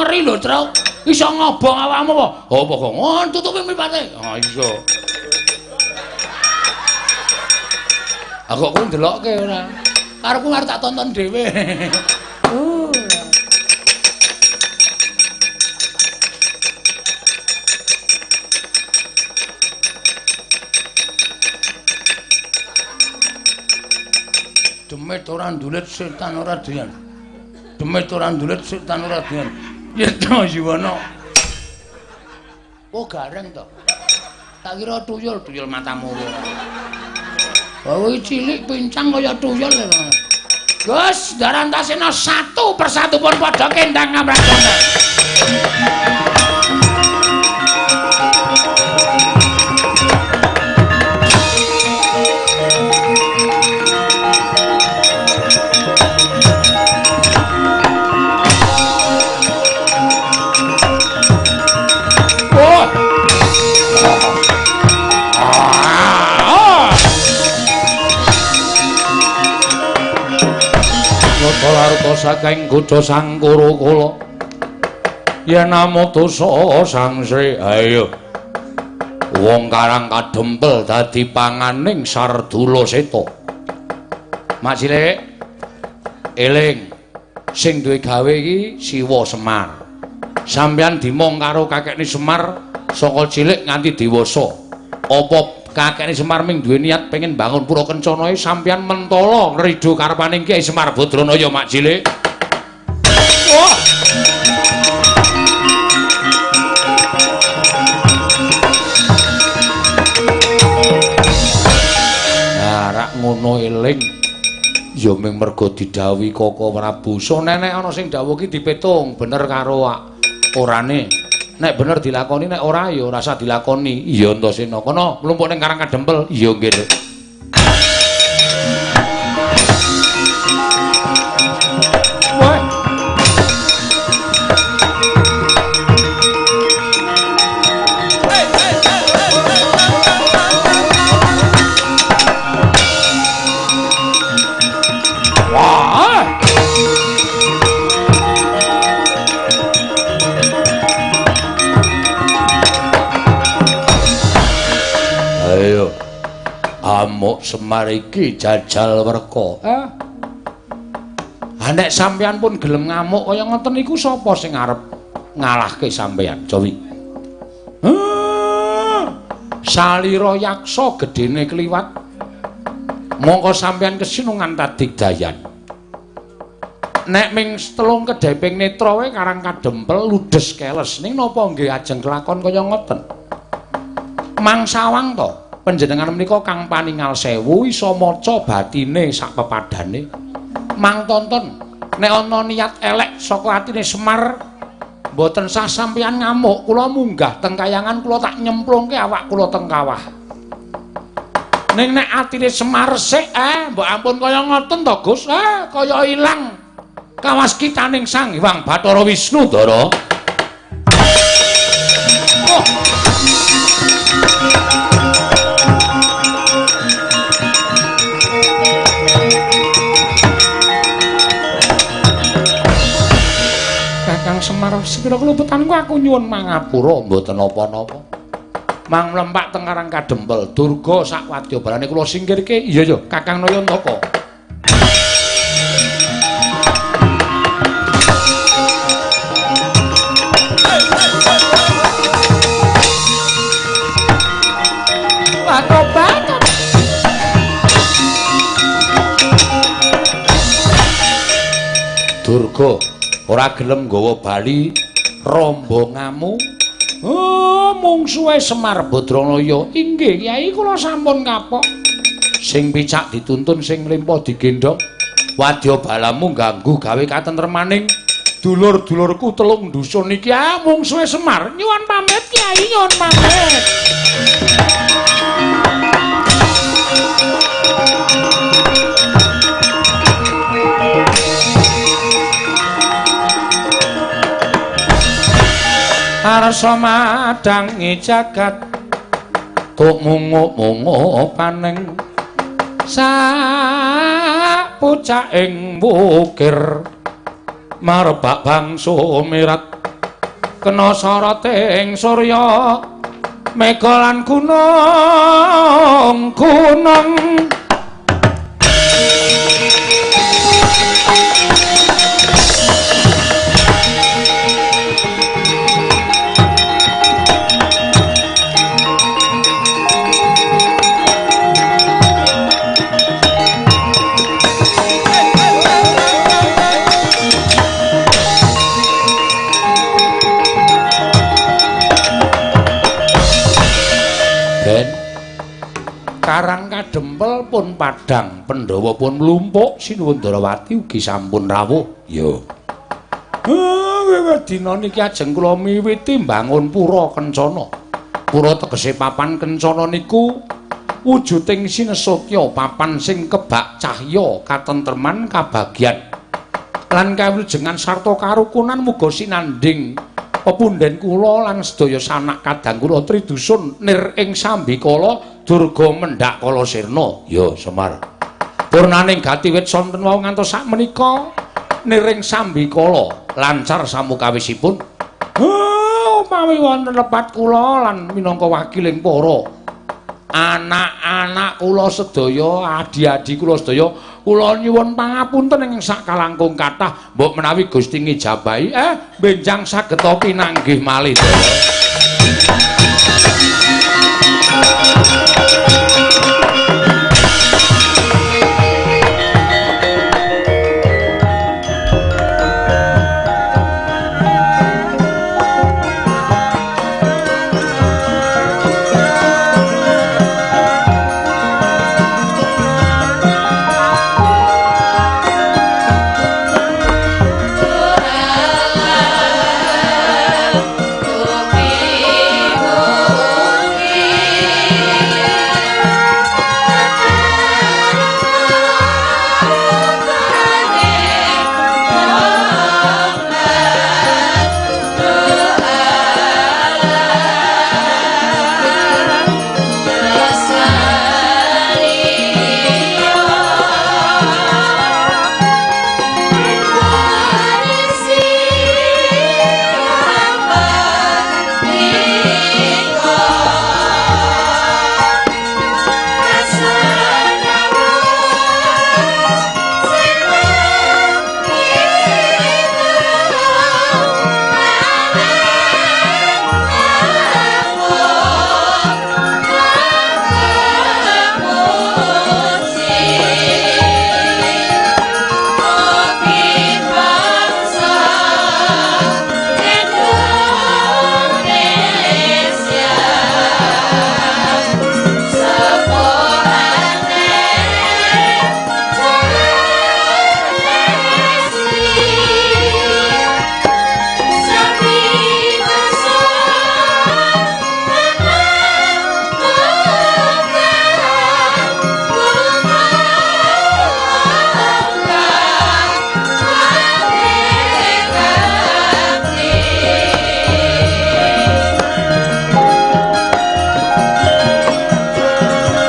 ngeri lho, Tru. Iso ngobong awakmu apa? Apa kok? Oh, tutupi mripate. Ah iya. Aku kok kuwi ndelokke ora. Karepku arep tak tonton dhewe. Demit ora ndulit, setan ora doyan. Demit ora ndulit, setan ora doyan. Yitna Yuwana. Oh, gareng to. Tak kira tuyul, tuyul matamu. Oh, iki cilik pincang kaya tuyul lho. Gus, Darantasena satu persatu pun padha kendang ngamragana. Larta saking kuca sangkara kala yen amutusa sang Sri. Ayo wong karang kadempel dadi panganing Sardula Seta. Mak cilik eling sing duwe gawe iki Siwa Semar. Sampeyan dimong karo kakekne Semar saka cilik nganti dewasa. Apa kakekne Semar ming duwe niat pengen bangun pura kencanae, sampeyan mentala ngrido karepaning Kyai Semar Badranaya mak cilik. Wah. Nah, rak ngono eling ya ming mergo didhawuhi Koko Prabu. Sonenek ana sing dawuh ki dipetung bener karo orane. Nek bener dilakoni, nek ora ya ora usah dilakoni. Iya Antasena, kono mlumpuk ning Karang Kadempel. Iya nggih. Wah. Amuk Semar iki jajal werka. Ha nek sampeyan pun gelem ngamuk kaya ngoten niku sapa sing arep ngalahke sampeyan, Jawi? Salira yaksa gedene kliwat. Mongko sampeyan kesinungan tadigdayan. Nek ming telung kedheping netra wae Karang Kadempel ludes keles. Ning napa nggih ajeng kelakon kaya ngoten? Mang sawang to, panjenengan menika kang paningal sewu iso maca batine sak pepadane. Mang tonton, nek ana niat elek saka atine Semar, mboten sah sampeyan ngamuk, kula munggah teng kayangan kula tak nyemplungke awak kula teng kawah. Ning nek atine Semar resik, mbok ampun kaya ngoten to, Gus. Kaya ilang kawaskitaning Sang Hyang Bathara Wisnu, Ndara. Oh. Kakang Semar, sepira kluputanku aku nyuwun mangapura, mboten napa-napa. Mang mlempak teng Karang Kadempel, Durga sak wadyabalane kula singkirke. Iya ya, Kakang Nayantaka. Tobat. Durga ora gelem nggawa bali rombongamu. Oh, mungsuhe Semar Badranaya. Inggih, Kyai, kula sampun kapok. Sing picak dituntun, sing mlempo digendhong. Wadyabalamu ganggu gawe katentremaning dulur-dulurku telung dusun iki. Ah, mungsuhe Semar. Nyuwun pamit, Kyai, nyuwun pamit. Arsa madangi jagat tuk mungu-mungu paneng sak pucaking wukir marbak bangsa mirat kena soroting surya mega lan gunung-gunung. Karang Kadempel pun padhang, Pandhawa pun mlumpuk, Sinuwun Darawati ugi sampun rawuh. Ya. Dina niki ajeng kula miwiti mbangun pura kencana. Pura tegese papan kencana niku wujuding sinesatya, papan sing kebak cahya katentreman kabagyan lan kawilujengan sarta karukunan muga sinandhing pepundhen kula lan sedaya sanak kadang kula tridusun nir ing sambikala durga mendhak kala sirna. Ya, Semar. Purnaning gati wit sonten wau ngantos sak menika niring sambikala lancar samukawisipun. Upawi wonten lepat kula lan minangka wakiling para anak-anak kula sedaya, adi-adi kula sedaya, kula nyuwun pangapunten ing sakalangkung kathah, mbok menawi Gusti ngijabahi benjang saged pinanggih malih.